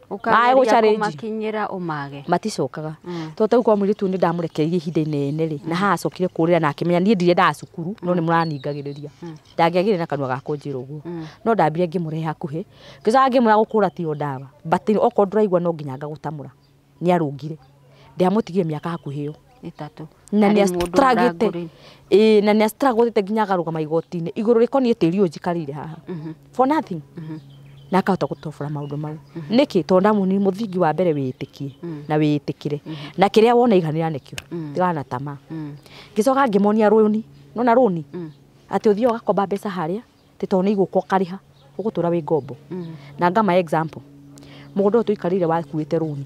Ũkageria kũmakinyĩra ũmage. Maticokaga. Tondũ tarĩu kwa mũirĩtu nĩ ndamũrekereirie ihinda inene rĩ, na haha acokire kũrĩra na akĩmenya niĩ ndirendaga cukuru, no nĩ mũraningagĩrĩria. Ndangĩagĩire na kanua ga kũnjĩra ũguo. No ndambire ngĩmũrehe hakuhĩ, ngĩcoka ngĩmwĩra gũkũra tiyo ndawa. But okorwo ndũraigua no nginya ngagũtamũra. Nĩ arũngire. Ndiamũtigire mĩaka hakuhĩ ĩyo. Ĩtatũ. Na nĩ astrugglĩte. Ĩĩ, na nĩ astrugglĩte nginya akarũgama igoti-inĩ igũrũ rĩkoniĩ tĩri ũyũ njikarĩire haha. For nothing. Na akahota gũtobora maũndũ mau. Nĩkĩ? Tondũ ndamũnirie mũthingi wa mbere wĩĩtĩkie na wĩĩtĩkĩre. Na kĩrĩa wona iganĩra nĩkĩo. Tigana na tamaa. Ngĩcoka ngĩmonia rũni. Nĩwona rũni? Atĩ ũthiaga ũgakomba mbeca harĩa, atĩ tondũ nĩ igũka ũkarĩha, ũgũtũra wĩ ngombo. Na ngama example. Mũgũnda ũyũ tũikarĩire wakuĩte rũni.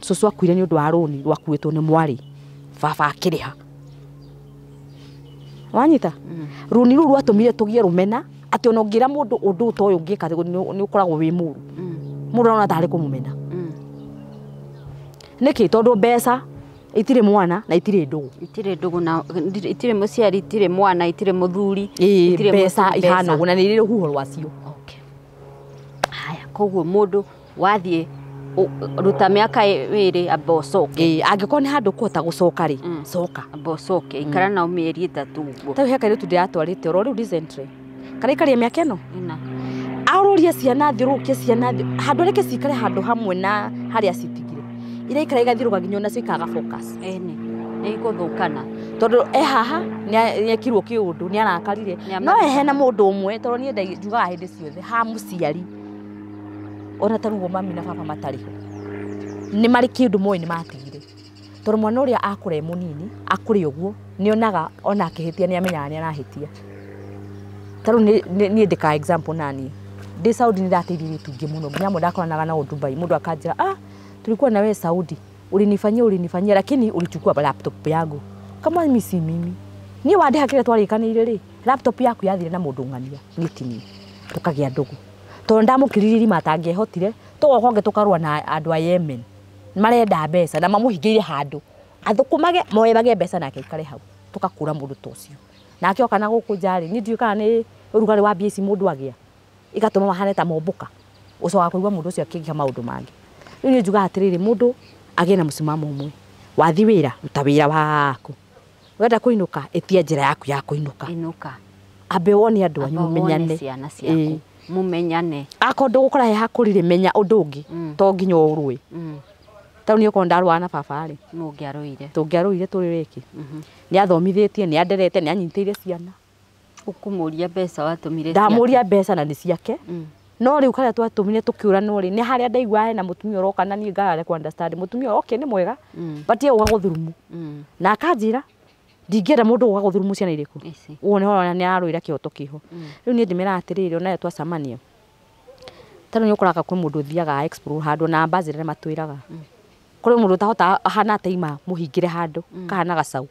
Cũcũ akuire nĩ ũndũ wa rũni rwakuĩtwo nĩ mwarĩ. Baba akĩrĩha. Wanyita? Rũni rũu rwatũmire tũgĩe rũmena atĩ ona ũngĩra mũndũ ũndũ ta ũyũ ũngĩka nĩ ũkoragwo wĩ mũru. Mũndũ arona tarĩ kũmũmena. Nĩkĩ? Tondũ mbeca itirĩ mwana na itirĩ ndũgũ. Itirĩ ndũgũ na itirĩ mũciari, itirĩ mwana, itirĩ mũthuri, itirĩ mbeca ihana ũguo na nĩ irĩ rũhuho rwacio. Okay. Haya, koguo mũndũ wathiĩ ruta mĩaka ĩĩrĩ amba ũcoke. Ĩĩ, angĩkorwo nĩ handũ ũkũhota gũcoka rĩ, coka. Amba ũcoke, ikara nao mĩeri ĩtatũ ũguo. Tarĩu he kairĩtu ndĩratwarĩte oro rĩu recently. Karaikaria mĩaka ĩno? Ĩna. Arũrie ciana, athiũrũrũkie ciana, handũ reke cikare handũ hamwe na harĩa citigire. Iraikara igathiũrũrũka nginya onacio ikaga focus. Ĩni, nĩ igũthũkana. Tondũ e haha nĩ ekirwo kĩũndũ, nĩ arakarire. No hena mũndũ ũmwe tondũ niĩ njugaga hĩndĩ ciothe ha mũciari. Ona ta rĩu mami na baba matarĩ ho. Nĩ marĩ kĩũndũ moĩ nĩ matigire. Tondũ mwana ũrĩa akũra e mũnini, akũre ũguo, nĩ onaga ona akĩhĩtia nĩ amenyaga nĩ arahĩtia. Ta rĩu niĩ ndĩka example naniĩ. Ndĩ Saudi nĩ ndateithirie airĩtu aingĩ mũno. Nginya amwe ndakoranaga nao Dubai. Mũndũ akanjĩra, ah, tulikuwa na wewe Saudi. Ulinifanyia lakini ulichukua laptop yangu. Kama mimi si mimi. Niĩ wandĩha kĩrĩa twarĩkanĩire rĩ, laptop yaku yathire na mũndũ ng'ania, niĩ ti niĩ. Tũkagĩa ndũgũ. Tondũ ndamũkĩririe irima atangĩehotire, Tũgoka ũngĩ tũkarũa na andũ a Yemen marenda mbeca na mamũhingĩire handũ athũkũmage moebage mbeca nake aikare hau tũgakũra mũndũ ta ũcio nake oka na gũkũ nja rĩ niĩ ndiũĩ kana nĩ ũrugarĩ wa mbia ici mũndũ agĩa igatũma mahane ta mombũka ũcokaga kũigua mũndũ ũcio akĩgĩa maũndũ mangĩ. Rĩu niĩ njugaga atĩrĩrĩ mũndũ agĩe na mũsimamo ũmwe wathi wĩra ruta wĩra waku wenda kũinũka ĩtia njĩra yaku ya kũinũka Inũka. Ambe wone andũ anyu Amba wone mũmenyane. Ciana ciaku. Mũmenyane. Akorwo ndũgũkora he hakũrire menya ũndũ ũngĩ to nginya ũrũe. Tondũ niĩ okorwo ndarũaga na baba rĩ Mũngĩarũire. Tũngĩarũire tũrĩ rĩki nĩ athomithĩtie nĩ anderete nĩ anyitĩire ciana. Ũkũmũria mbeca watũmire. Ndamũria mbeca na nĩ ciake. No rĩu karĩa twatũmire tũkĩũranwo rĩ nĩ harĩa ndaigua hena mũtumia ũroka na niĩ ngarare ku understand mũtumia okay nĩ mwega but ye ũga gũthurumu na akanjĩra ndingĩenda mũndũ ũga gũthurumu ciana irĩkũ Ici. Ũguo nĩ ũrona nĩ ararũĩra kĩhoto kĩho. Rĩu niĩ ndĩmeraga atĩrĩrĩ onayo twacemania ta rĩu nĩ ũkoraga kwĩ mũndũ ũthiaga explore handũ na ambassador nĩ matwĩraga kũrĩ mũndũ ũtahota ahana taima mũhingĩre handũ kahana gacau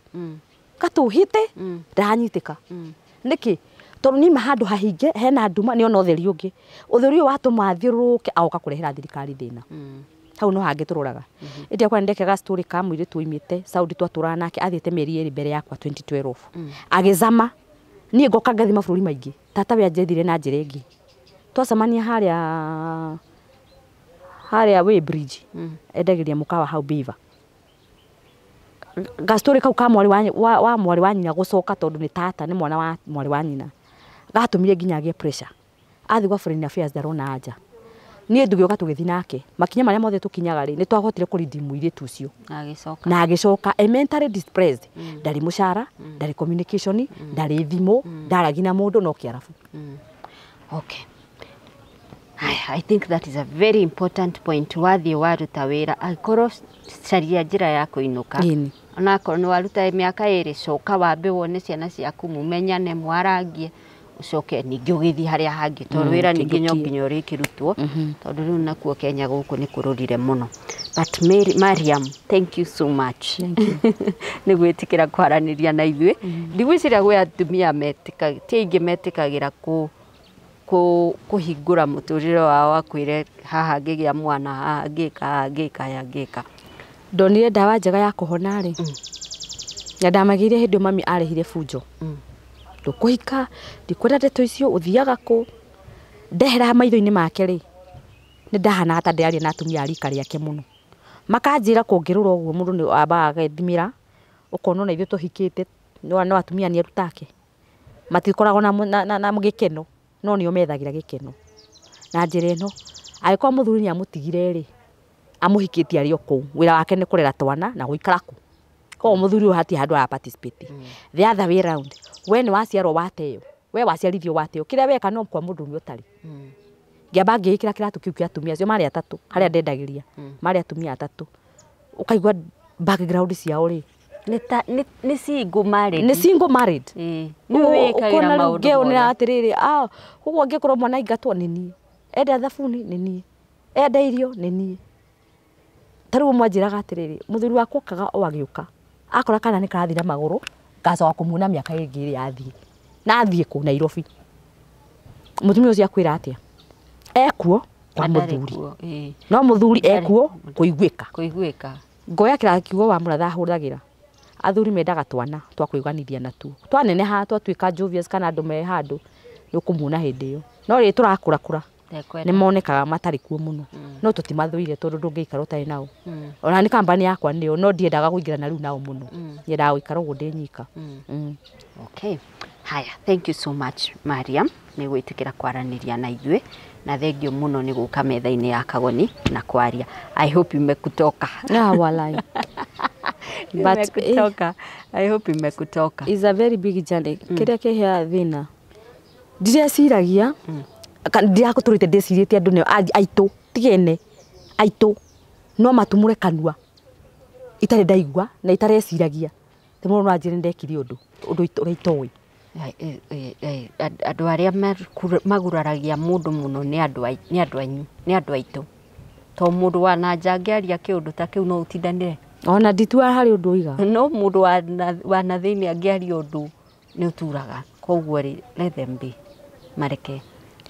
gatũhĩte ndaranyitĩka nĩkĩ tondũ nima handũ hahinge hena nduma nĩ ona ũtheri ũngĩ ũtheri ũyũ watũma athiũrũrũke agoka kũrehera thirikari thĩna hau no hangĩ tũroraga ĩndĩ akwa nĩndekaga story ka mũirĩtu oimĩte Saudi twatũraga nake athiĩte mĩeri 2 mbere yakwa 2012 agĩcama niĩ ngoka ngathi mabũrũri maingĩ tata we anjethire na njĩra ĩngĩ twacemania harĩa harĩa Weybridge endagĩria mũkawa hau Beaver gastori kau ka mwarĩ wa mwarĩ wa nyina gũcoka tondũ nĩ tata nĩ mwana wa mwarĩ wa nyina gatũmire nginya agĩe pressure athiĩ gwa foreign affairs ndarona anja niĩ ndũgĩũka tũgĩthiĩ nake makinya marĩa mothe tũkinyaga rĩ nĩ twahotire kũrindi mũirĩtu ũcio Na agĩcoka. Na agĩcoka e mentally depressed ndarĩ mũcara ndarĩ communication ndarĩ thimũ ndaragia na mũndũ no kĩarabu. Okay. I think that is a very important point. Wathiĩ waruta wĩra angĩkorwo caria njĩra ya kũinũka. Ĩni. Onakorwo nĩ waruta mĩaka 2 coka wambe wone ciana ciaku mũmenyane mwarangie ũcoke ningĩ ũgĩthiĩ harĩa hangĩ tondũ wĩra ningĩ no kĩndũ nginya ũrĩkĩrutwo tondũ rĩu nakuo Kenya gũkũ nĩ kũrũrire mũno. But Mariam, thank you so much. Nĩ gwĩtĩkĩra kwaranĩria na ithuĩ. Ndigwĩciria gwĩ atumia ti aingĩ metĩkagĩra kũhingũra mũtũrĩre wao akwĩre haha ngĩgĩa mwana haha ngĩka haha ngĩka haha ngĩka. Ndonire ndawa njega ya kũhona rĩ na ndamagĩire hĩndĩ ĩyo mami arehire bunjo ndũkũhika ndikwenda ndeto icio ũthiaga kũ ndehera maitho-inĩ make rĩ nĩ ndahanaga ta ndĩraria na atumia a rika rĩake mũno makanjĩra kũngĩrũra ũguo mũndũ nĩ ambaga agethimĩra ũkona ona ithuĩ tũhikĩte no atumia nĩ eru take matikoragwo na gĩkeno no nĩo methagĩra gĩkeno na njĩra ĩno angĩkorwo mũthuri nĩ amũtigire rĩ amũhikĩtie arĩ o kũu wĩra wake nĩ kũrera twana na gũikara kũ koguo mũthuri ũyũ hatirĩ handũ ara participate. The other way round we nĩ waciarwo wateo we waciarithio wateo kĩrĩa weka no kwa mũndũ ũmwe ũtarĩ ngĩamba ngĩĩkĩra kĩratũ kĩu kĩa atumia acio marĩ atatũ harĩa ndendagĩria marĩ atumia atatũ ũkaigua background ciao rĩ Nĩ single married. Nĩ single married. Ĩĩ. Nĩ wĩkagĩra Ũkona rĩu maũndũ ngĩonera mothe. atĩrĩrĩ koguo angĩkorwo mwana aingatwo nĩ niĩ enda thabuni nĩ niĩ enda irio nĩ niĩ ta rĩu ũmwe anjĩraga atĩrĩrĩ mũthuri wakwa okaga o agĩũka akora kana nĩ karathiĩ na magũrũ ngacoka kũmuona mĩaka ĩngĩ ĩrĩa athiĩ na athiĩ kũ Nairobi mũtumia ũcio akwĩra atĩa ekuo kwa Ndarĩ mũthuri kuo, ĩĩ. No mũthuri ekuo kũiguĩka Kũiguĩka. Ngoya kĩra kiugo wa mũratha ahũthagĩra athuri mendaga twana twa kwĩganithia natuo twaneneha twatuĩka jovious kana andũ me handũ nĩ ũkũmuona hĩndĩ ĩyo no rĩrĩ tũrakũrakũra Ndekwenda. nĩ monekaga matarĩ kuo mũno no tũtimathũire tondũ ndũngĩikara ũtarĩ nao ona nĩ kambani yakwa nĩyo no ndiendaga kũingĩrana rĩu nao mũno nyendaga gũikara ũguo ndĩ nyika. Okay. Haya, thank you so much Mariam nĩ gwĩtĩkĩra kwaranĩria na ithuĩ na thengio mũno nĩ gũka metha-inĩ ya Kagoni na kwaria. I hope imekutoka. Ah, walai. But, Imekutoka. I hope imekutoka. Is a very big journey. Kĩrĩa kĩheaga thĩna ndireciragia ndirakũtũrĩte ndĩcirĩtie andũ nĩo aitũ tigene aitũ no matumũre kanua itarĩ ndaigua na itareciragia tĩ mũndũ no anjĩre nĩndekire ũndũ ũndũ ũrĩa itoĩ. Andũ arĩa maguraragia mũndũ mũno nĩ andũ anyu, nĩ andũ aitũ. To mũndũ wa na nja angĩaria kĩũndũ ta kĩu no ũtindanĩre. Ona ndituaga harĩ ũndũ oiga. No mũndũ wa na thĩinĩ angĩaria ũndũ nĩ ũturaga. Koguo rĩ, let them be. Mareke.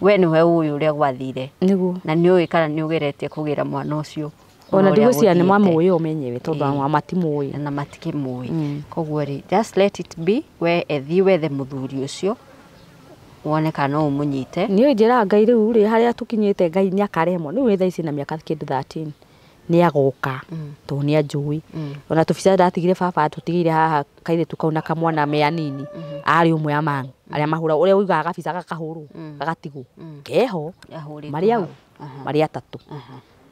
We nĩwe ũĩ ũrĩa gwathire. Nĩguo. Na nĩ ũĩ kana nĩ ũgeretie kũgĩra mwana ũcio. Ona ũrĩa ndigwĩciria nĩ gũthiĩte. mamũĩ o menyewe tondũ Ĩĩ. matimũĩ. Na matikĩmũĩ. Koguo rĩ, just let it be, we ethiĩ wethe mũthuri ũcio wone kana no ũmũnyite. Niĩ njĩraga Ngai rĩu rĩ, harĩa tũkinyĩte Ngai nĩ akarehe mwana. Rĩu thaa ici na mĩaka kĩndũ 13 nĩ agoka tondũ nĩ anjũĩ. Ona tũbica ndatigire baba atũtigĩire haha kairĩtu kau na kamwana me anini, arĩ ũmwe among arĩa mahũra ũrĩa ũigaga gabica gakahũrwo gagatigwo keho Ahũrĩtwo marĩ au hau. marĩ atatũ.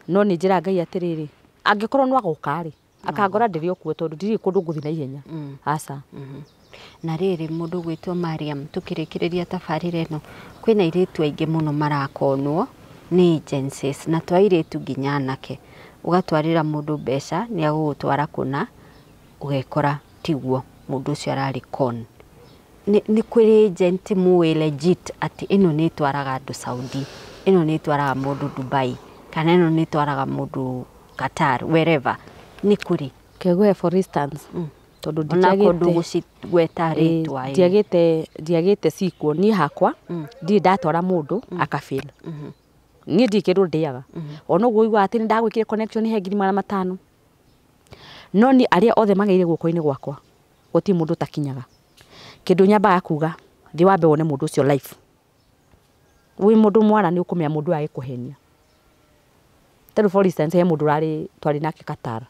No nĩ njĩraga Ngai atĩrĩrĩ, angĩkorwo no agoka rĩ, akangora ndĩrĩ o kuo tondũ ndirĩ kũndũ ngũthiĩ na ihenya. Aca. Na rĩrĩ, mũndũ gwĩtwo Mariam, tũkĩrĩkĩrĩria tabarĩra ĩno, kwĩna airĩtu aingĩ mũno marakonwo nĩ agencies, na to airĩtu nginya anake. Ũgatwarĩra mũndũ mbeca nĩ agũgũtwara kũna, ũgekora tiguo mũndũ ũcio ararĩ con. Nĩ kũrĩ agent mũĩ legit atĩ ĩno nĩ ĩtwaraga andũ Saudi, ĩno nĩ ĩtwaraga mũndũ Dubai, kana ĩno nĩ ĩtwaraga mũndũ Qatar, wherever. Nĩ kũrĩ. Kĩguhe for instance, tondũ Onakorwo ndiagĩte ndũgũcigweta rĩtwa. Ndiagĩte cikuo niĩ hakwa, ndirĩ ndatwara mũndũ akafail. Niĩ ndirĩ kĩndũ ndĩaga. Ona ũguo ũiguaga atĩ nĩ ndagwĩkire connection he 500,000. No niĩ arĩa othe mageire guoko-inĩ gwakwa, gũtirĩ mũndũ ũtakinyaga. Kĩndũ nyambaga kuga, thiĩ wambe wone mũndũ ũcio live. Wĩ mũndũ mwana nĩ ũkũmenya mũndũ ũyũ agĩkũhenia. Tarĩu for instance he mũndũ ũrarĩ twarĩ nake Qatar,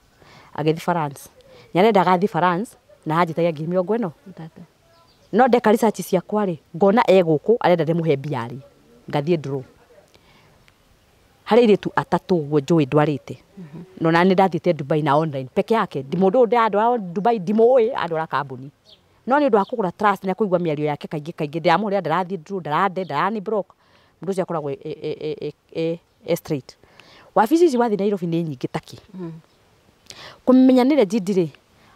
agĩthiĩ France. Nĩ arendaga athiĩ France na anjĩtagia 40,000. No ndeka research ciakwa rĩ, ngona e gũkũ arenda ndĩmũhe mbia rĩ, ngathiĩ draw. Harĩ airĩtu atatũ ũguo njũĩ ndwarĩte. No na nĩ ndathiĩte Dubai na online peke yake. Mũndũ ũyũ ndĩrandwara Dubai ndimũĩ, andwara kambuni. No nĩ ũndũ wa kũgũra trust na kũigua mĩario yake kaingĩ kaingĩ, ndĩramũhũrĩra ndarathiĩ draw, ndarande, ndarani block. Mũndũ ũcio akoragwo e straight. Wabici ici wathiĩ Nairobi nĩ nyingĩ takĩ. Kũmenya nĩ legit rĩ,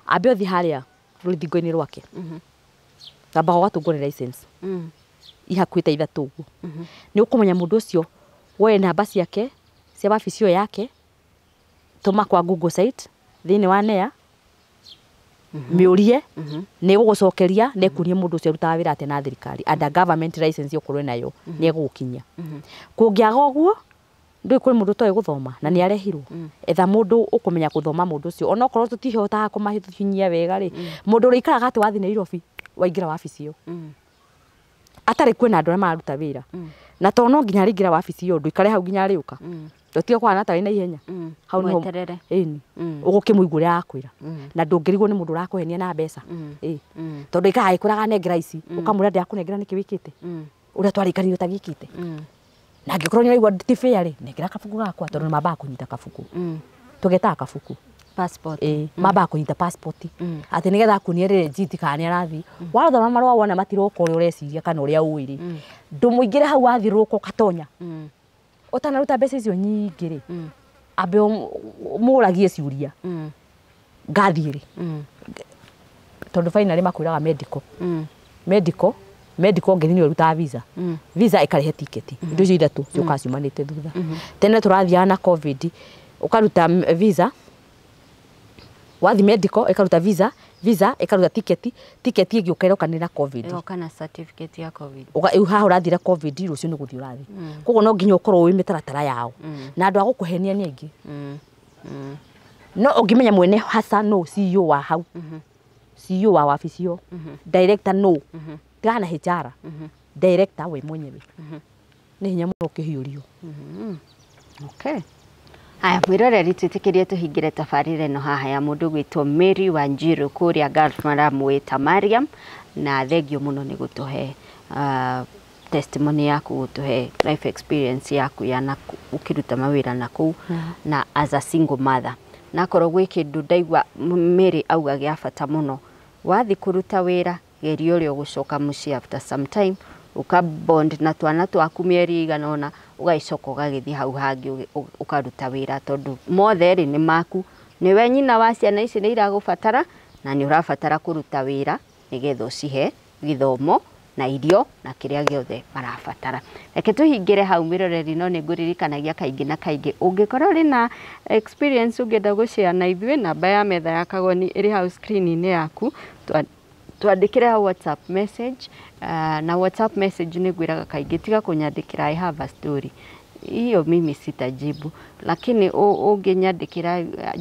ambe ũthiĩ harĩa rũthingo-inĩ rwake. Ambaga ũgatũngwo nĩ license. Ihakuhĩ ta ithatũ ũguo. Nĩ ũkũmenya mũndũ ũcio, woe namba ciake cia wabici ĩyo yake, tũma kwa Google site thĩinĩ wa NEA, mĩũrie, nĩ ĩgũgũcokeria, na ĩkuonie mũndũ ũcio arutaga wĩra atĩa na thirikari. Under government license okorwo ĩnayo, nĩ ĩgũgũkinyia. Kũngĩaga ũguo, ndũĩ kwĩ mũndũ ũtoĩ gũthoma na nĩ arehirwo. Etha mũndũ ũkũmenya gũthoma mũndũ ũcio. Onokorwo tũtihotaga kũmahihinyia wega rĩ, mũndũ ũrĩa ũikaraga atĩ wathiĩ Nairobi, waingĩra wabici ĩyo. Atarĩ kwĩna andũ arĩa mararuta wĩra. Na to no nginya arĩingĩra wabici ĩyo, ndũikare hau nginya arĩũka. Ndũtige kũhana ta wĩna ihenya. Hau nĩho Mweterere. Ĩni. Ũgũkĩmũigua ũrĩa arakwĩra. Na ndũngĩrigwo nĩ mũndũ ũrakũhenia na mbeca. Ĩ. Tondũ aikaraga agĩkwĩraga nengera ici, ũkamwĩra ndĩrakũnengera nĩkĩ wĩkĩte. Ũrĩa twarĩkanĩire ũtagĩkĩte. Na angĩkorwo nĩ ũraigua ti fair rĩ, nengera kabuku gakwa tondũ nĩ mambaga kũnyita kabuku. Tũgetaga kabuku. Passport. Ĩ, mambaga kũnyita passport. Atĩ nĩgetha akuonie legit kana nĩ arathiĩ. Wathoma marũa wona matiroka ũrĩa ũreciria kana ũrĩa ũĩ rĩ, ndũmũingĩre hau wathiũrũrũka ũgatonya. Ũtanaruta mbeca icio nyingĩ rĩ, ambe ũmũragie ciũria. Ngathiĩ rĩ. Tondũ finally makwĩraga medical. Medical, medical ngĩthi nĩyo ĩrutaga visa. Visa ĩkarehe ticket. Indo icio ithatũ ciũkaga ciumanĩte thutha. Tene tũrathiaga na COVID, ũkaruta visa, wathi medical ĩkaruta visa, visa ĩkaruta ticket, ticket ĩngĩ ĩroka nĩ na COVID. Ĩgoka na certificate ya COVID. Rĩu haha ũrathira COVID, rũciũ nĩ gũthiĩ ũrathiĩ. Koguo no nginya ũkorwo ũĩ mĩtaratara yao. Na andũ a gũkũhenia nĩ aingĩ. No ũngĩmenya mwene hasa no CEO wa hau. CEO wa wabici ĩyo. Director no. Tigana na HR. Director we mwenyewe. Nĩ hinya mũno ũkĩhiũrio. Okay. Haya, mwĩroreri twĩtĩkĩrie tũhingĩre tabarĩra ĩno haha ya mũndũ gwĩtwo Mary Wanjiru kũrĩa Gulf maramwĩta Mariam, na thengio mũno nĩ gũtũhe testimony yaku, gũtũhe life experience yaku ya ũkĩruta mawĩra na kũu na as a single mother. Na akorwo gwĩ kĩndũ ndaigua Mary auga gĩa bata mũno, wathiĩ kũruta wĩra geria ũrĩa ũgũcoka mũciĩ after some time, ũka bond na twana twaku mĩeri ĩigana ũna, ũgagĩcoka ũgagĩthiĩ hau hangĩ ũkaruta wĩra, tondũ mothe rĩ nĩ maku, nĩwe nyina wa ciana ici nĩ iragũbatara na nĩ ũrabatara kũruta wĩra nĩgetha ũcihe gĩthomo na irio na kĩrĩa gĩothe marabatara. Reke tũhingĩre hau mwĩroreri, no nĩ ngũririkanagia kaingĩ na kaingĩ, ũngĩkorwo ũrĩ na experience ũngĩenda gũshare na ithuĩ, namba ya metha ya Kagoni ĩrĩ hau screen-inĩ yaku. Twandĩkĩre hau WhatsApp message, na WhatsApp message nĩ ngwĩraga kaingĩ tiga kũnyandĩkĩra "I have a story", hiyo mimi sitajibu, lakini ũngĩnyandĩkĩra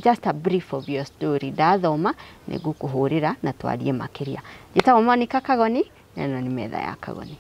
just a brief of your story, ndathoma nĩ ngũkũhũrĩra na twarie makĩria. Njĩtagwo Monica Kagoni na ĩno nĩ Metha ya Kagoni.